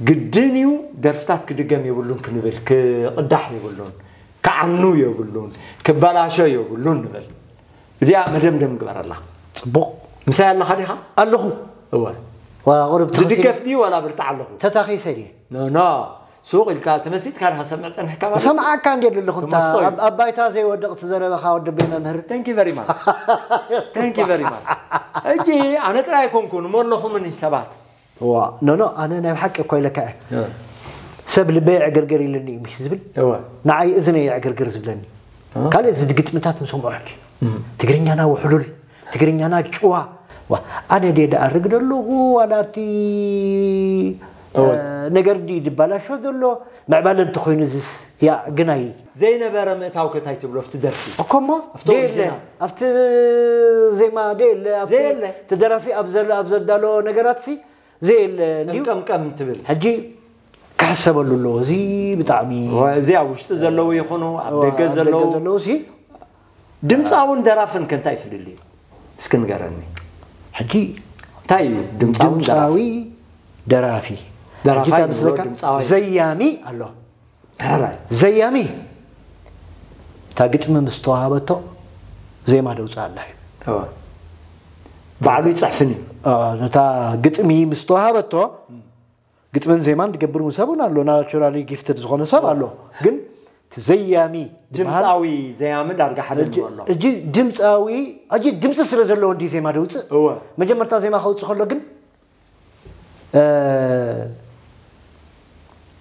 ግድን እዩ ደርፍታት ክድገም የብሉን ክንብል፣ ክቕዳሕ የብሉን፣ ክዓኑ የብሉን፣ ክበላሾ የብሉን ንብል። እዚኣ መደምደም ግበረላ። ጽቡቕ። ምሳይ ኣለኻ ዲኻ? ኣለኹ። እወ። ዋላ ቁሩብ ተኸሲለ- ዝድገፍ ድዩ ዋላ ብርታዕ ኣለኹ? ተታኺሰ ድየ። ኖ ኖ። ሱቕ ኢልካ ተመስጢትካ ዲኻ ሰምዕ ጸኒሕካ ማለት? ሰምዓካ እንዴ ዘለኹ እንታ ተመስጦ እዩ። ኣብ- ኣብ ባይታ ዘይወድቕ ትዘረበኻ ወዲ ቤ መምህር። Thank you very much. Thank you very much. ሕጂ ኣነ ጥራይ ኣይኮንኩን እሞ ኣለኹምኒ ሰባት። ዋ ኖ ኖ ኣነ ናይ ብሓቂ እኮ ኢለካ እየ። ሰብ ልበይ ዕግርግር ኢልኒ እዩ ምሽ ዝብል እወ። ንዓይ እዝነይ ዕግርግር ዝብለኒ ካልእ እዚ ግጥምታት ንሰምዖ ሕጂ ትግርኛና ውሕሉል ትግርኛና ጭዋ ዋ ኣነ ድየ ደኣርግ ዘለኹ ዋላ እቲ እወ። ነገር ድዩ ድባላሾ ዘሎ ምዕባለ እንተኾይኑ ዝስ ያ ግናይ ዘይነበረ ምእታው ከታይ ትብሎ ኣብቲ ደርፊ እኮሞ ኣብቲ ደየለ ኦሪጂናል። ኣብቲ ዜማ ደየለ ኣብቲ ዘየለ። እቲ ደራፊ ኣብ ዘለ ኣብ ዘዳለዎ ነገራት ሲ ዘየለ እንድዩ ቀምቀምቀም ትብል። ሕጂ ክሕሰበሉ ኣለዎ እዚ ብጣዕሚ እዚ ኣብ ውሽጢ ዘለዉ ይኹኑ ኣብ ደገ ኣብ ዘለዉ ደገ ዘለዉ ሲ ድምፃውን ደራፍን ከ እንታይ ፍልልዩ? እስኪ ንገረኒ። ሕጂ እንታይ እዩ ድምፃውን ድምፃዊ ደራፍን? ደራፊ ደራፋይ ሕጂ እንታይ ንብሎ መስለካ ድምፃዊ። ዘያሚ ኣሎ ሕራይ። ዘያሚ እታ ግጥሚ ምስ ተዋሃበቶ ዜማ ደውፅእ ኣላ እዩ እወ። ባዕሉ ይፅሕፍን እዩ። አ፣ ነታ ግጥሚ ምስ ተዋሃበቶ ግጥምን ዜማን ዝገብር እውን ሰብ እውን ኣሎ ናቹራሊ ጊፍትድ ዝኾነ ሰብ ኣሎ ግን እቲ ዘያሚ ዝበሃል ድምፃዊ ዘያሚ ዳርጋ ሓደ ንብሎ። እጂ ድምፃዊ እጂ ድምፂ ስለ ዘለዎ እንዲ ዜማ ደውፅእ እወ። መጀመርታ ዜማ ከውፅእ ከሎ ግን እ፣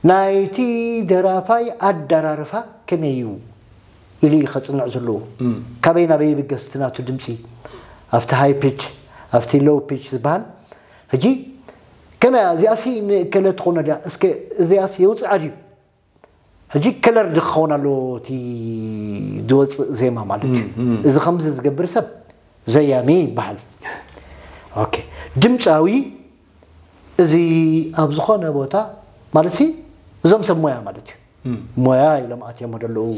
ናይቲ ደራፋይ ኣደራርፋ ከመይ እዩ ኢሉ እዩ ከፅንዕ ዘለዎ ካበይ ናበይ ይብገስ እቲ ናቱ ድምፂ ኣብቲ ሃይ ፒች ኣብቲ ሎው ፒች ዝበሃል ሕጂ ከመይ እዚኣሲ ንእከለ ትኾኖ ድያ እስከ እዚኣስ የውፅኣ ድዩ ሕጂ ከለር ድክኸውን ኣለዎ እቲ ዝወፅእ ዜማ ማለት እዩ እዚ ከምዚ ዝገብር ሰብ ዘያሚ ይበሃል ኦኬ ድምፃዊ እዚ ኣብ ዝኾነ ቦታ ማለት ሲ እዞም ሰብ ሞያ ማለት እዩ ሞያ ኢሎም ኣትዮም ደለዉ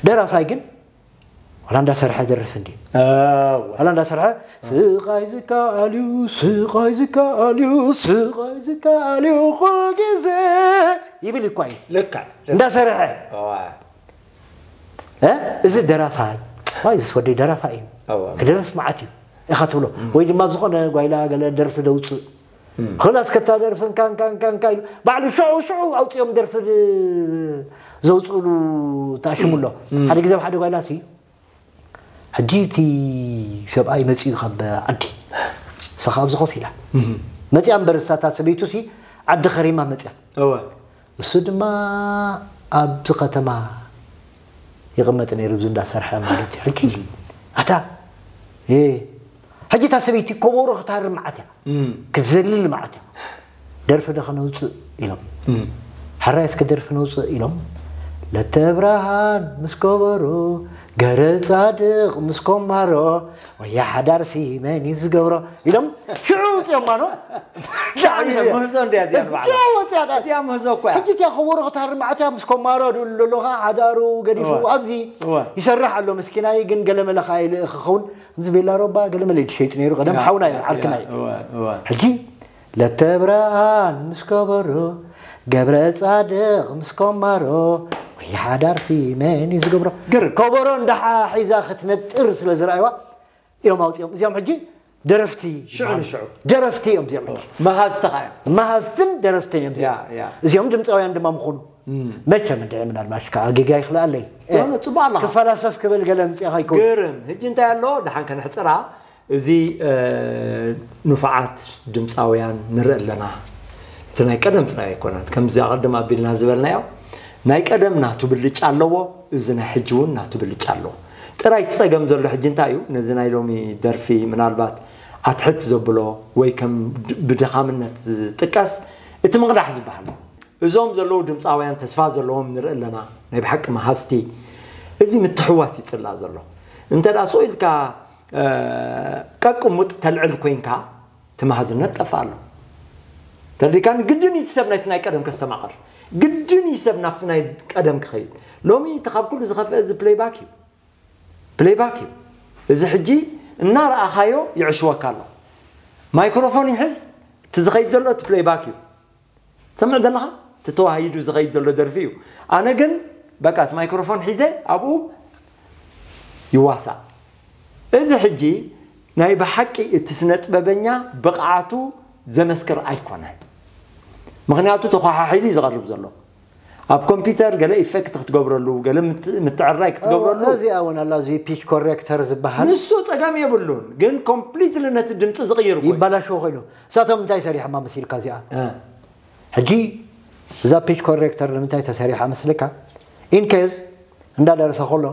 ደራፋይ ግን ዋላ እንዳሰርሐ ደርፍ እንዲ ዋላ እንዳሰርሐ ስቓይ ዝከኣል እዩ ስቓይ ዝከኣል እዩ ስቓይ ዝከኣል እዩ ኩሉ ግዜ ይብል እኳ እዩ ልክዕ። እንዳሰርሐ እዋ። እ? እዚ ደራፋይ ዋይ ዝስ ወደይ ደራፋይ እዩ እዋ። ክደርፍ መዓት እዩ ኢኻ ትብሎ ወይ ድማ ኣብ ዝኾነ ጓይላ ገለ ደርፊ ደውፅእ ክላስ ከታ ደርፍን ካን ካን ካን ካን ኢሉ ባዕሉ ሽዑ ሽዑ ኣውፅኦም ደርፊ ድ- ዘውፅእሉ ታሽሙ ኣሎ ሓደ ግዜ ኣብ ሓደ ጓይላ ሲ ሕጂ እቲ ሰብኣይ መፂኡ ካብ ዓዲ ንሳ ኣብዚ ኮፍ ኢላ መፂኣ እምበር እሳታ ሰበይቱ ሲ ዓዲ ከሪማ መፂኣ እወ። እሱ ድማ ኣብዚ ከተማ ይቕመጥ ነይሩ እዚ እንዳሰርሐ ማለት እዩ ሕጂ ኣታ እ፣ ሕጂ እታ ሰበይቲ ከበሮ ክትሃርም መዓት እያ ክትዘልል መዓት እያ ደርፊ ዶ ከነውፅእ ኢሎም ሕራይ እስከ ደርፊ ነውፅእ ኢሎም ለተብርሃን ምስ ከበሮ ገረ ፃድቕ ምስ ኮማሮ ወያ ሓዳርሲ መን እዩ ዝገብሮ ኢሎም ሽዑ ውፅኦም ማኖ ምህዞ እንድያ እዚኣ ንባዕላ። ሽዑ ወፅያ እዚኣ ምህዞ እኮ እያ። ሕጂ እቲኣ ከበሮ ክትሃርም መዓት እያ ምስ ኮማሮ ድሉ ኣለኻ ሓዳሩ ገዲፉ እወ። ኣብዚ ይሰርሕ ኣሎ ምስኪናይ ግን ገለመለ ከኣ ይልእኽ ክኸውን እዚ ቤላ ሮባ ገለመለ ድሸይጥ ነይሩ ቀደም ሓውና እዩ ዓርክና እዩ ሕጂ ለተብርሃን ምስ ከበሮ ገብረ ፃድቕ ምስ ኮማሮ ወይ ሓዳርሲ መን እዩ ዝገብሮ ግርም። ከበሮ እንዳሓሒዛ ክትነጥር ስለ ዝረኣይዋ እዮም ኣውፅኦም እዚኦም ሕጂ ደረፍቲ ሽዑ ንሽዑ። ደረፍቲ እዮም እዚኦም ሕጂ መሃዝቲ ኸዓ እዮም። መሃዝትን ደረፍትን እዮም እዚኦም ያ፣ ያ። እዚኦም ድምፃውያን ድማ ምኾኑ መቸም እንድዒ ምናልባሽ ከዓ ጌጋ ይኽልኣለይ የሆነ፣ ጽቡቕ ኣለኻ። ክፈላሰፍ ክብል ገለ ምፅእኻ ይከውን ግርም። ሕጂ እንታይ ኣሎ? ደሓን ከነሕፅራ። እዚ፣ እ፣ ንፉዓት ድምፃውያን ንርኢ ኣለና። እቲ ናይ ቀደም ጥራይ ኣይኮነን። ከምዚ ኣቐድም ኣቢልና ዝበልናዮ፣ ናይ ቀደም ናቱ ብልጫ ኣለዎ፣ እዚ ናይ ሕጂ እውን ናቱ ብልጫ ኣለዎ። ጥራይ እቲ ጸገም ዘሎ ሕጂ እንታይ እዩ? ነዚ ናይ ሎሚ ደርፊ ምናልባት ኣትሕት ዘብሎ ወይ ከም ድ-፣ ብድኻምነት ዝጥቀስ እቲ ምቕዳሕ ዝበሃል እዩ። እዞም ዘለዉ ድምፃውያን ተስፋ ዘለዎም ንርኢ ኣለና፣ ናይ ብሓቂ መሃዝቲ። እዚ ምትሕውዋስ ይጽላእ ዘሎ። እንተ ደኣ ስቕ ኢልካ፣ እ፣ ቀቅሙጥ ተልዕል ኮይንካ፣ እቲ መሃዝነት ጠፍእ ኣሎ። ተረዲእካኒ? ግድን እዩ እቲ ሰብ ናይቲ ናይ ቀደም ከስተማቕር። ግድን እዩ ሰብ ናብቲ ናይ ቀደም ክኸይድ። ሎሚ እቲ ካብ ኩሉ ዝኸፍአ እዚ ፕሌይባክ እዩ። ፕሌይባክ እዩ። እዚ ሕጂ እናረኣኻዮ ይዕሽወካ ኣሎ። ማይክሮፎን ይሕዝ፣ እቲ ዝኸይድ ዘሎ እቲ ፕሌይባክ እዩ። ትሰምዕ ዘለኻ? እቲ ተዋሂዱ ዝኸይድ ዘሎ ደርፊ እዩ። ኣነ ግን በቃ እቲ ማይክሮፎን ሒዘ ኣብኡ ይዋሳእ። እዚ ሕጂ ናይ ብሓቂ እቲ ስነ ጥበበኛ ብቕዓቱ ዘመስክር ኣይኮነን። ምኽንያቱ ተኳሓሒሉ እዩ ዝቐርብ ዘሎ። ኣብ ኮምፒውተር ገለ ኢፌክት ክትገብረሉ፣ ገለ ምት- ምትዕራይ ክትገብረሉ። እዚኣ እውን ኣላ፣ እዚ ፒች ኮሬክተር ዝበሃል። ንሱ ጸገም የብሉን፣ ግን ኮምፕሊትሊ ነቲ ድምፂ ዝቕይር እኮ እዩ። ይባላሽዎ ኮይኑ። እሳቶም እንታይ ሰሪሖማ መሲልካ እዚኣ? እ። ሕጂ እዛ ፒች ኮሬክተር ንምንታይ ተሰሪሓ መስልካ? ኢንኬዝ እንዳደረፈ ከሎ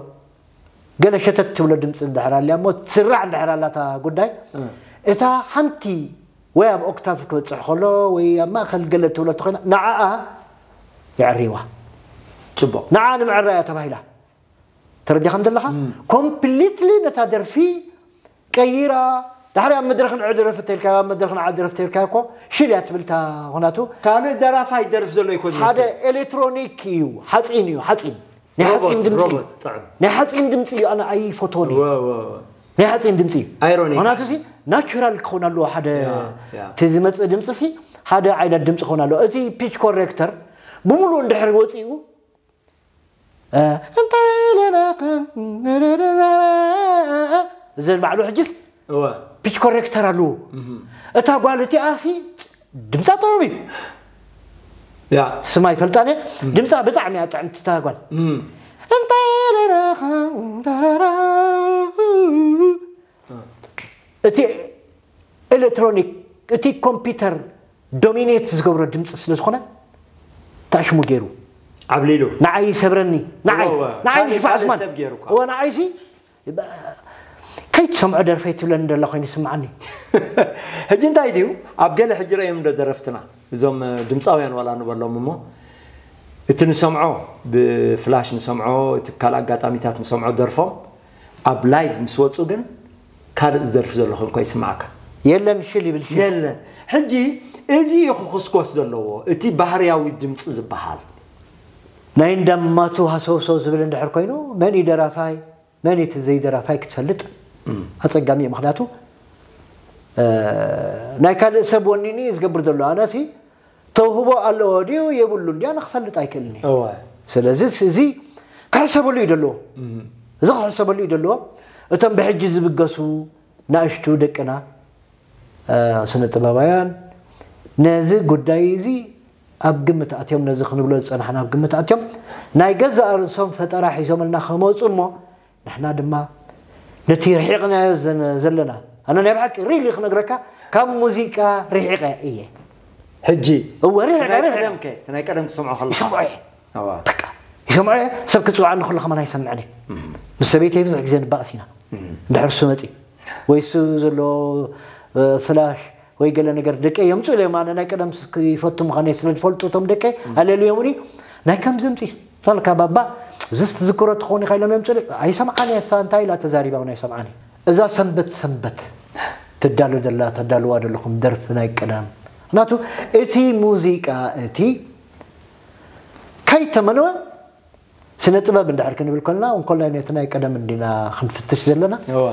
ገለ ሸተት ትብሎ ድምፂ እንድሕር ኣልያ እሞ ትስራዕ እንድሕር ኣላታ ጉዳይ፣ እ። እታ ሓንቲ ወይ ኣብ ኦክታቭ ክበፅሕ ከሎ ወይ ኣብ ማእኸል ገለ ትብሎ ተኾይና ንዓኣ የዕርይዋ። ጽቡቕ። ንዓ ንምዕራያ ተባሂላ። ተረዲኻ ዘለኻ? ኮምፕሊትሊ ነታ ደርፊ ቀይራ። ዳሕሪ ኣብ መድረኽ ንዕድረፍ ተልካ ኣብ መድረኽ ንዓድረፍ ተልካ እኮ ሽል እያ ትብል እታ። ምኽንያቱ ካልእ ደራፋይ ደርፍ ዘሎ ይኮን ሓደ ዝመስል። ኤሌክትሮኒክ እዩ፣ ሓፂን እዩ፣ ሓፂን ናይ ሮቦት፣ ሓፂን ድምፂ። ሮቦት ጥዕም። ናይ ሓፂን ድምፂ እዩ፣ ኣነ ኣይፈትዎን እዩ። ወ- ወ- ወ። ናይ ሓፂን ድምፂ እዩ። ኣይሮኒክ። ምኽንያቱ ሲ ናቹራል ክኸውን ኣለዎ። ሓደ ያ፣ ያ። እቲ ዝመፅእ ድምፂ ሲ ሓደ ዓይነት ድምፂ ክኸውን ኣለዎ። እቲ ፒች ኮሬክተር ብምሉእ እንድሕር ወፂኡ፣ እ፣ እንታይ ኢለና ከ-፣ እዘን ባዕሉ ሕጅስ እወ። ፒች ኮሬክተር ኣለዎ። እታ ጓል እቲኣ ሲ ድምፃ ጥዑም እዩ። ያ። ስማ ይፈልጣን እየ። ድምፃ ብጣዕሚ እያ ጥዕምቲ እታ ጓል። እም። እንታይ ኢለና ከ-፣ እቲ ኤሌክትሮኒክ፣ እቲ ኮምፒውተር ዶሚኔት ዝገብሮ ድምፂ ስለ ዝኾነ ታሽሙ ገይሩ ዓብሊሉ። ንዓይ ይሰብረኒ። ንዓይ እወ፣ እወ። ንዓይ ካልእ፣ ሽፋ ካልእ ኣስማን ሰብ ገይሩ እኳ። እወ፣ ንዓይ ሲ ከይትሰምዖ ደርፈይ ትብለኒ ደላ ኮይኑ ይስምዓኒ። ሕጂ እንታይ ድዩ ኣብ ገለ ሕጂ ረእዮም ዶ ደረፍትና፣ እዞም ድምፃውያን ዋላ ንበሎም እሞ፣ እቲ ንሰምዖ፣ ብፍላሽ ንሰምዖ፣ እቲ ካልእ ኣጋጣሚታት ንሰምዖ ደርፎም ኣብ ላይቭ ምስ ወፁ ግን ካልእ ዝደርፍ ዘሎ ኮንኮ ይስምዓካ። የለን፣ ሽል ይብል ሽል። የለን። ሕጂ እዚ እዩ ክኹስኮስ ዘለዎ፣ እቲ ባህርያዊ ድምፂ ዝበሃል። ናይ እንዳማቱ ሃሰውሰው ዝብል እንድሕር ኮይኑ መን እዩ ደራፋይ መን እቲ ዘይደራፋይ ክትፈልጥ ኣጸጋሚ እዩ። ምኽንያቱ፣ እ፣ ናይ ካልእ ሰብ ወኒኑ እዩ ዝገብር ዘሎ። ኣነሲ ተውህቦ ኣለዎ ድዩ የብሉን ድዩ ኣነ ክፈልጥ ኣይክእልን እየ። እወ። ስለዚ እዚ ክሕሰበሉ እዩ ዘለዎ። እዚ ክሕሰበሉ እዩ ዘለዎ። እቶም ብሕጂ ዝብገሱ ናእሽቱ ደቅና፣ እ፣ ስነ ጥበባውያን ነዚ ጉዳይ እዚ ኣብ ግምት ኣትዮም፣ ነዚ ክንብሎ ዝጸናሕና ኣብ ግምት ኣትዮም፣ ናይ ገዛእ ርእሶም ፈጠራ ሒዞምልና ክመጹ እሞ፣ ንሕና ድማ ነቲ ርሒቕናዮ ዘነ-፣ ዘለና፣ ኣነ ናይ ብሓቂ ሪሊ ክነግረካ፣ ካብ ሙዚቃ ርሒቐ እየ። ሕጂ? እወ፣ ርሒቐ፣ እቲ ናይ ርሒቐ። ቀደም ከ? እቲ ናይ ቀደም ትሰምዖ ከለኻ? ይሰምዖ እየ። ኣዋ። በቃ፣ ይሰምዖ እየ። ሰብ ክጽውዓኒ ከሎ ከማን ኣይሰምዕን እየ። ምስ ሰበይተይ ብዙሕ ግዜ ንባእስ ኢና። እንድሕር እሱ መጺ፣ ወይ እሱ ዘሎ፣ እ፣ ፍላሽ ወይ ገለ ነገር ደቀይ የምጽኡ ኢሎም፣ ኣነ ናይ ቀደም ስ-፣ ይፈቱ ምዃነይ ስለ ዝፈልጡ እቶም ደቀይ፣ ኣለልዮምኒ፣ ናይ ከምዚ ምጺ ላልካ ባባ፣ እዚስ ትዝክሮ ትኸውን ኢኻ ኢሎም የምጽኡ፣ ኣይሰምዓን እየ፣ እሳ እንታይ ኢላ ተዛሪባ እውን ኣይሰምዓን እየ። እዛ ሰንበት ሰንበት ትዳሎ ዘላ፣ ተዳልዋ ዘለኹም ደርፊ ናይ ቀደም። ምኽንያቱ እቲ ሙዚቃ እቲ ከይተመነወ ስነ ጥበብ እንድሕር ክንብል ከለና፣ እንኮላይ ነቲ ናይ ቀደም እንዲና ክንፍትሽ ዘለና። እወ።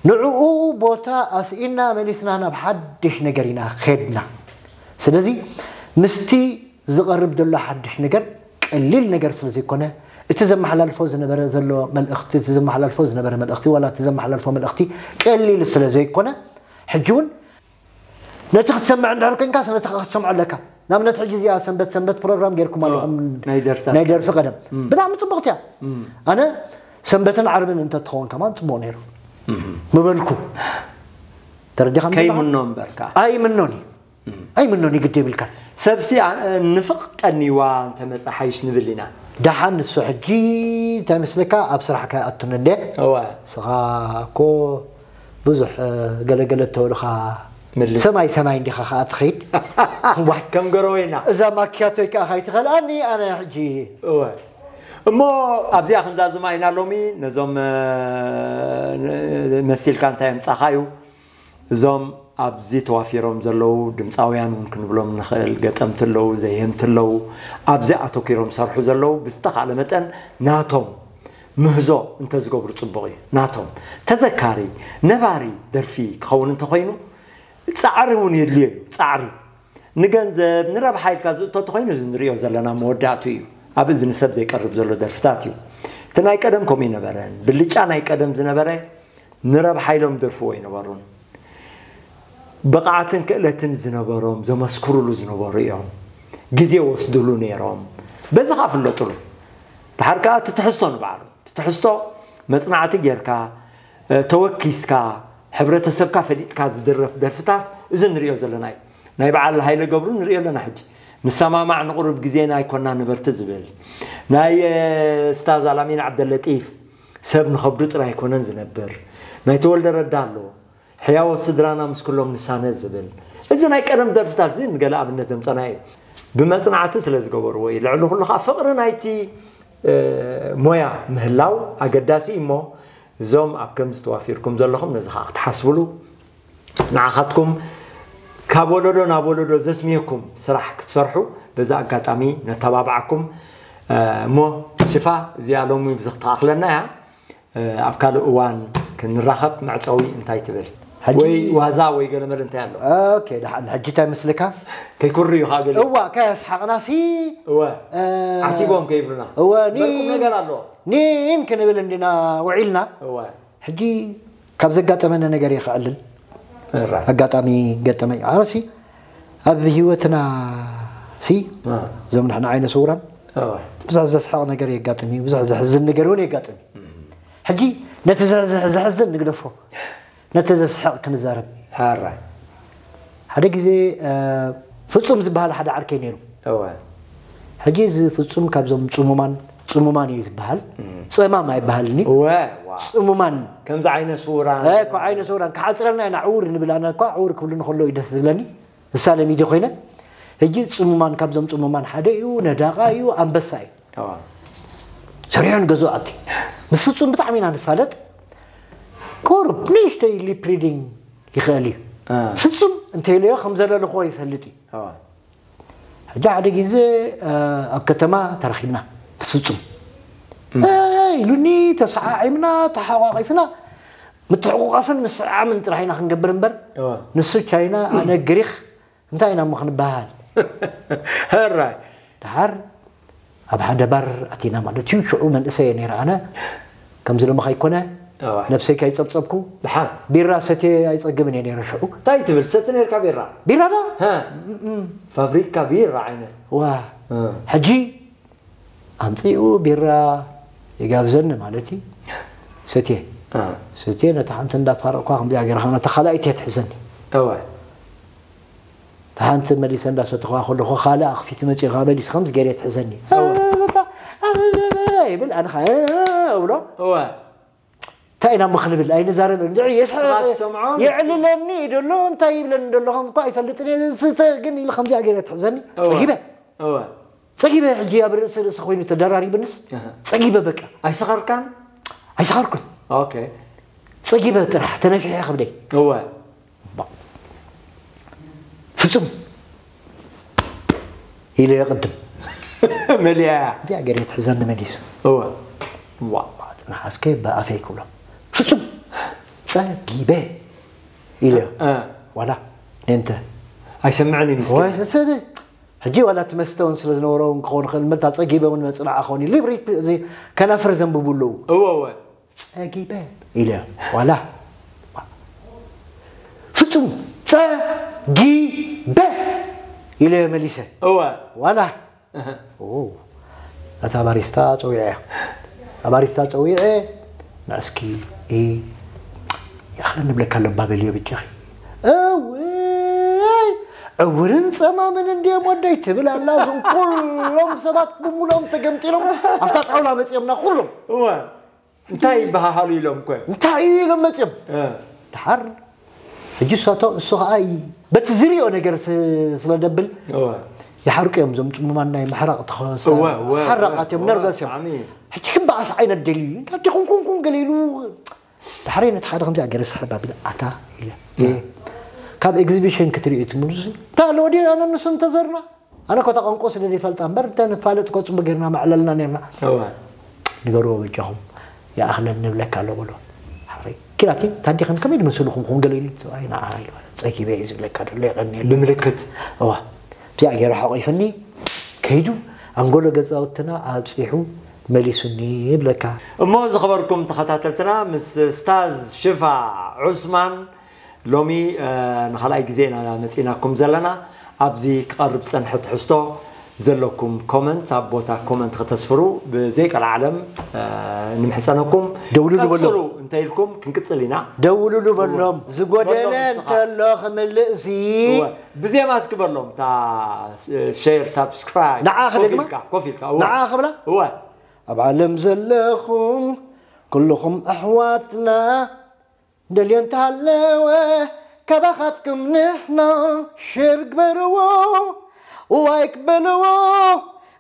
ንዕኡ ቦታ ኣስኢና መሊስና ናብ ሓድሽ ነገር ኢና ኸድና። ስለዚ ምስቲ ዝቐርብ ዘሎ ሓድሽ ነገር ቀሊል ነገር ስለ ዘይኮነ፣ እቲ ዘመሓላልፎ ዝነበረ ዘሎ መልእኽቲ፣ እቲ ዘመሓላልፎ ዝነበረ መልእኽቲ፣ ዋላ እቲ ዘመሓላልፎ መልእኽቲ ቀሊል ስለ ዘይኮነ፣ ሕጂ እውን ነቲ ክትሰምዕ እንድሕር ኮንካስ፣ ነቲ ክትሰምዖ ኣለካ። ንኣብነት፣ ሕጂ እዚኣ ሰንበት ሰንበት ፕሮግራም ጌርኩም ኦ፣ ኣለኹም። ናይ ደርፍታት ናይ ደርፊ ቀደም። ቀደም። እም። ብጣዕሚ ጽቡቕቲ እያ። እም። ኣነ ሰንበትን ዓርብን እንተትኸውን ከማን ጽቡቕ ነይሩ። እም። ምበልኩ። ተረዲኻኒ ዘለኻ? ከይምኖ እምበር ከኣ። ኣይምኖን እዩ። እም። ኣይምኖን እዩ፣ ግዲ የብልካን። ሰብሲ፣ ኣ-፣ ንፍቕ ቀኒዋ እንተመጸ ሓይሽ ንብል ኢና። ደሓን ንሱ ሕጂ እንታይ መስለካ፣ ኣብ ስራሕካ ይኣቱኒ እንዴ? እወ። ንስኻ እኮ ብዙሕ፣ እ፣ ገለገለ እተበሉኻ ምልስ። ሰማይ ሰማይ እንዲኻ ኸኣ ትኸይድ። ዋይ። ከም ጎረቤና። እዛ ማኪያቶይ ከኣ ካይትኸልኣኒ ኣነ ሕጂ። እወ። እሞ ኣብዚኣ ክንዛዝማ ኢና ሎሚ፣ ነዞም፣ እ፣ ን-፣ መሲልካ እንታይ የምጻኻ እዩ? እዞም ኣብዚ ተዋፊሮም ዘለዉ ድምጻውያን እውን ክንብሎም ንኽእል፣ ገጠምቲ ኣለዉ፣ ዘየምቲ ኣለዉ፣ ኣብዚ ኣተኲሮም ዝሰርሑ ዘለዉ፣ ብዝተኻእለ መጠን ናቶም ምህዞ እንተዝገብሩ ጽቡቕ እዩ። ናቶም ተዘካሪ፣ ነባሪ ደርፊ ክኸውን እንተኾይኑ፣ ጻዕሪ እውን የድልዮ እዩ። ጻዕሪ። ንገንዘብ ንረብሓ ኢልካ ዝእቶ ተኾይኑ እዚ ንሪኦ ዘለና መወዳእቱ እዩ። ኣብ እዝኒ ሰብ ዘይቀርብ ዘሎ ደርፍታት እዩ። እቲ ናይ ቀደም ከምኡ ይነበረን። ብልጫ ናይ ቀደም ዝነበረ ንረብሓ ኢሎም ደርፍዎ ኣይነበሩን። ብቕዓትን ክእለትን ዝነበሮም ዘመስክሩሉ ዝነበሩ እዮም። ግዜ ወስድሉ ነይሮም። በዚ ኸዓ ፍለጡሉ። ድሓር ከዓ እቲ ትሕዝቶ ንባዕሉ፣ እቲ ትሕዝቶ መፅናዕቲ ጌርካ፣ ተወኪስካ፣ ሕብረተሰብካ ፈሊጥካ ዝድረፍ ደርፍታት እዚ ንሪኦ ዘለና እዩ። ናይ በዓል ሃይለ ገብሩ ንሪኦ ኣለና። ሕጂ ንሰማማዕ፣ ንቑሩብ ግዜና ኣይኮና ነበርቲ ዝብል፣ ናይ ስታዝ ኣላሚን ዓብደለጢፍ ሰብ ንኸብዱ ጥራይ ኣይኮነን ዝነብር፣ ናይ ተወልደ ረዳ ኣሎ፣ ሕያዎት ስድራና ምስ ኩሎም ንሳነ ዝብል፣ እዚ ናይ ቀደም ደርፍታት እዚ ንገለ ኣብነት ዘምፀና እዩ። ብመፅናዕቲ ስለ ዝገበርዎ እዩ። ልዕሊ ኩሉ ከዓ ፍቕሪ ናይቲ ሞያ ምህላው ኣገዳሲ እዩ። እሞ እዞም ኣብ ከምዚ ተዋፊርኩም ዘለኹም ነዚ ከዓ ክትሓስብሉ፣ ንዓኻትኩም ካብ ወለዶ ናብ ወለዶ ዘስምየኩም ስራሕ ክትሰርሑ በዚ ኣጋጣሚ ነተባብዓኩም። እሞ ሽፋ፣ እዚኣ ሎሚ ብዙ ክትኣኽለና እያ። ኣብ ካልእ እዋን ክንራኸብ መዕፀዊ እንታይ ትብል? ወይ ዋዛ ወይ ገለመለ እንታይ ኣሎ? ኦኬ፣ ደሓን። ሕጂ እንታይ መስልካ? ከይኩርዩ ከዓ ገለ እዋ፣ ከየስሓቕና ሲ እወ፣ ዓቲቦም ከይብሉና። እወ፣ ኒ- በርቁም ነገር ኣሎ። ኒን ክንብል እንዲና ውዒልና። እወ። ሕጂ ካብ ዘጋጠመኒ ነገር እየ ክዕልል። ራይ። ኣጋጣሚ ገጠመኝ። ኣነሲ ኣብ ህይወትና ሲ እዞም ንሕና ዓይነ ስውራን ብዙሕ ዘስሕቕ ነገር የጋጥም እዩ፣ ብዙሕ ዘሕዝን ነገር እውን የጋጥም እዩ። ሕጂ ነቲ ዘ- ዘ- ዘሕዝን ንግደፎ፣ ነቲ ዘስሕቕ ክንዛረብ። ሓራይ። ሓደ ግዜ ፍፁም ዝበሃል ሓደ ዓርከይ ነይሩ። እወ። ሕጂ እዚ ፍፁም ካብዞም ፅሙማን፣ ፅሙማን እዩ ዝበሃል፣ ፀማም ኣይበሃልን እዩ። እወ። ዋ። ፅሙማን ከምዚ ዓይነ ስውራን። እኮ ዓይነ ስውራን ክሓፅረልና ኢና። ዕውር ንብል፣ ኣነ እኳ ዕውር ክብሉ ንከሎ እዩ ደስ ዝብለኒ። ንሳለሚዲ ኮይነ። ሕጂ ፅሙማን፣ ካብዞም ፅሙማን ሓደ እዩ፣ ነዳቓ እዩ፣ ኣንበሳ እዩ። ኣዋ። ሰሪሑ ንገዝኡ ኣትዩ። ምስ ፍፁም ብጣዕሚ ኢና ንፋለጥ። ቁሩብ ንእሽተይ ሊፕ ሪዲንግ ይኽእል እዩ። አ። ፍፁም እንተኢለዮ ከም ዘለልኽዎ ይፈልጥ እዩ። ኣዋ። ሕጂ ሓደ ግዜ ኣብ ከተማ ተረኺብና ምስ ፍፁም ኢሉኒ፣ ተሰዓዒምና ተሓቋቒፍና። ምትሕቑቓፍን ምስዕዓምን ጥራሕ ኢና ክንገብር እምበር፣ እወ። ንሱ ቻይና ኣነ ግሪኽ እንታይ ኢና እሞ ክንበሃል? ሕራይ። ደሓር ኣብ ሓደ ባር ኣቲና ማለት እዩ። ሽዑ መንእሰይ እየ ነይረ ኣነ። ከምዚ ሎሚ ከይኮነ፣ እወ። ነብሰይ ከይፀብፀብኩ ደሓር። ቢራ ሰትየ ኣይፀግብን እየ ነይረ ሽዑ። እንታይ ትብል ትሰቲ ነርካ ቢራ? ቢራ ዶ? ሃ። ፋብሪካ ቢራ ዓይነት። ዋ። እ። ሕጂ ኣምፂኡ ቢራ ይጋብዘኒ ማለት እዩ። ሰትየ። እ። ሰትየ ነታ ሓንቲ እንዳፋረቕኳ ከምዚኣ ገይርካ ነታ ካልኣይቲ እያ ትሕዘኒ። እወ። እታ ሓንቲ መሊሰ እንዳሰተኽዋ ከለኹ ካልእ ኣኽፊቱ መፂኡ ከዓ መሊሱ ከምዚ ገይረ ትሕዘኒ። እወ። ይብል ኣነ ከዓ እብሎ። እወ። እንታይ ኢና እሞ ክንብል ኣይንዛረብን። ንዕ የስሐ- ንስኻ ትሰምዖ፣ ንሱ- የዕልለኒ እዩ ደሎ፣ እንታይ ይብለኒ ደሎ ከም እኳ ኣይፈልጥን እየ። ዝስተ ግን ኢሉ ከምዚኣ ገይረ ትሕዘኒ። እወ። ጸጊበ። እወ። ጸጊበ ሕጂ ኣብ ርእሲ ርእሲ ኮይኑ ተደራሪብንስ። እህ። ጸጊበ በቃ። ኣይሰኸርካን? ኣይሰኸርኩን። ኦኬ። ጸጊበ ጥራሕ ተነፊሐ ከብደይ። እወ። ፍጹም ኢለ ቅድም መሊያ እያ። እንዲያ ገር የትሕዘኒ መሊሱ። እወ። ዋ ጽንሓ እስከ ብኣፈይ ክብሎ ፍጹም ጸጊበ ኢለ እ። ዋላ ነንተ ኣይሰምዕን እዩ ምስኪን። ወይ ሰሰደ ሕጂ ዋላ እቲ መስተ እውን ስለ ዝነበሮ እውን ክኸውን ይኽእል፣ ምርታ ጸጊበ እውን መጽናዓ ክኸውን እዩ። ሊብሪት እዚ ከናፍር ዘንብቡ ኣለዉ። እወ እወ። ጸጊበ ኢለ ዋላ ፍጹም ጸጊበ ኢለ መሊሰ። እወ። ዋላ እህ። ኦ፣ ነታ ባሪስታ ጸዊዐ። ነታ ባሪስታ ጸዊዐ፣ ንዕስኪ፣ እ፣ ይኣኽለኒ እብለካ ኣሎ፣ ባበልዮ ብጃኺ። እውይ፣ ዕውርን ጸማምን እንድዮም ወደይ ትብል ኣላ። እዞም ኩሎም ሰባት ብምሉኦም ተገምጢሎም ኣብታ ጣውላ መጺኦምና ኩሎም። እወ። እንታይ ይበሃሃሉ ኢሎም እኮ። እንታይ ኢሎም መጺኦም። እ። ድሓር ሕጂ እሳቶ እሱ ኸዓ ይ- በቲ ዝሪኦ ነገር ስ- ስለ ደብል እወ። ይሓርቁ እዮም። እዞም ጽሙማን ናይ ምሕራቕ ተኸ- እወ፣ እወ፣ ሓራቓት እዮም፣ እወ፣ ነርቨስ እዮም። ብጣዕሚ። ሕጂ ክበኣስ ዓይነት ደልዩ እዩ። እንታይ ዲኹም ኩንኩም ገለ ኢሉ ድሓረይ ነቲ ሓደ ከምዚኣ ገይረ ስሕብ ኣቢለ ኣታ ኢለ። እ። ካብ ኤግዚቢሽን ክትርእዩ ትምሉስ እንታይ ኣለዎ ድዩ? ኣነ ንሱ እንተዘርና ኣነ ኮታ ቋንቋ ስለ ዘይፈልጣ እምበር እንተ ንፋለጥ ኮ ጽቡቅ ጌርና መዕለልና ኔርና። እዋ። ንገርዎ በጃኹም ይኣኽለን ንብለካ ኣሎ በሎ። ሓረይ ኪራቲ ታዲኽን ከመይ ድመስልኹም ኹም ገለ ኢሉ ኣይና ኢሉ ጸጊበ እዩ ዝብለካ ደሎ የቐንየሉ። ብምልክት። እዋ። ዲኣ ገይሩ ሓቂፍኒ ከይዱ ኣንጎሎ ገዛውትና ኣብፂሑ መሊሱኒ ይብለካ። እሞ ዝኸበርኩም ተኸታተልትና ምስ ስታዝ ሽፋ ዑስማን ሎሚ ንኻልኣይ ግዜ ኢና መፂናኩም ዘለና። ኣብዚ ክቐርብ ዝፀንሐ ትሕዝቶ ዘለኩም ኮመንት ኣብ ቦታ ኮመንት ከተስፍሩ ብዘይቀልዓለም ንምሕፀነኩም። ደውልሉ በሎም። ቀፅሉ እንተ ኢልኩም ክንቅፅል ኢና። ደውልሉ በሎም። ዝጎደለ በሎም ንስኻ። እንተሎ ክምልእ ሲ እወ። ብዜማ እስኪ በሎም እታ ሼር ሳብስክራይብ ንዓ ኮፍ ክደግማ? ኢልካ ኮፍ ኢልካ እወ። ንዓ ክብላ? እወ። ኣብ ዓለም ዘለኹም ኩልኹም ኣሕዋትና ደልዮ እንተሃለወ ካባኻትኩም ንሕና ሼር ግበርዎ ላይክ በልዎ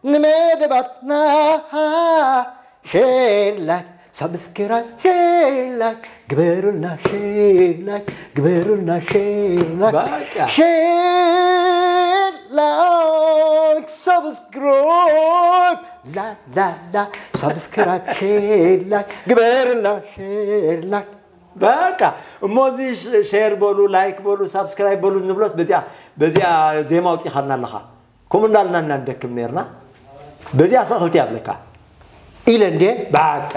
ንመደባትና ሼር ላይክ ሳብስክራይብ ሼር ላይክ ግበሩልና ሼር ላይክ ግበሩልና ሼር ላይክ በቃ። ሼር ላይክ ሳብስክራይብ ላላላ ሳብስክራይብ ሼር ላይክ ግበሩልና ሼር ላይክ በቃ እሞ እዚ ሽ- ሼር በሉ ላይክ በሉ ሳብስክራይብ በሉ ንብሎስ በዚኣ በዚኣ ዜማ ኣውፂኻልና ኣለኻ። ከምኡ እንዳልና እና ንደክም ነርና። በዚኣ ሰኽልቲ ኣብለካ ኢለ እንዴ። በቃ።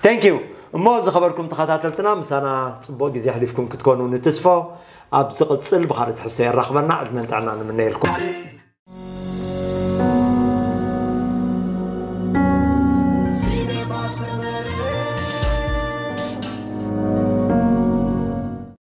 Thank you። እሞ ዝኸበርኩም ተኸታተልትና ምሳና ፅቡቅ ግዜ ኣሕሊፍኩም ክትኮኑ ንትስፎ። ኣብ ዝቕፅል ብኻልእ ትሕዝቶ የራኽበና። ዕድመን ጥዕና ንምነየልኩም።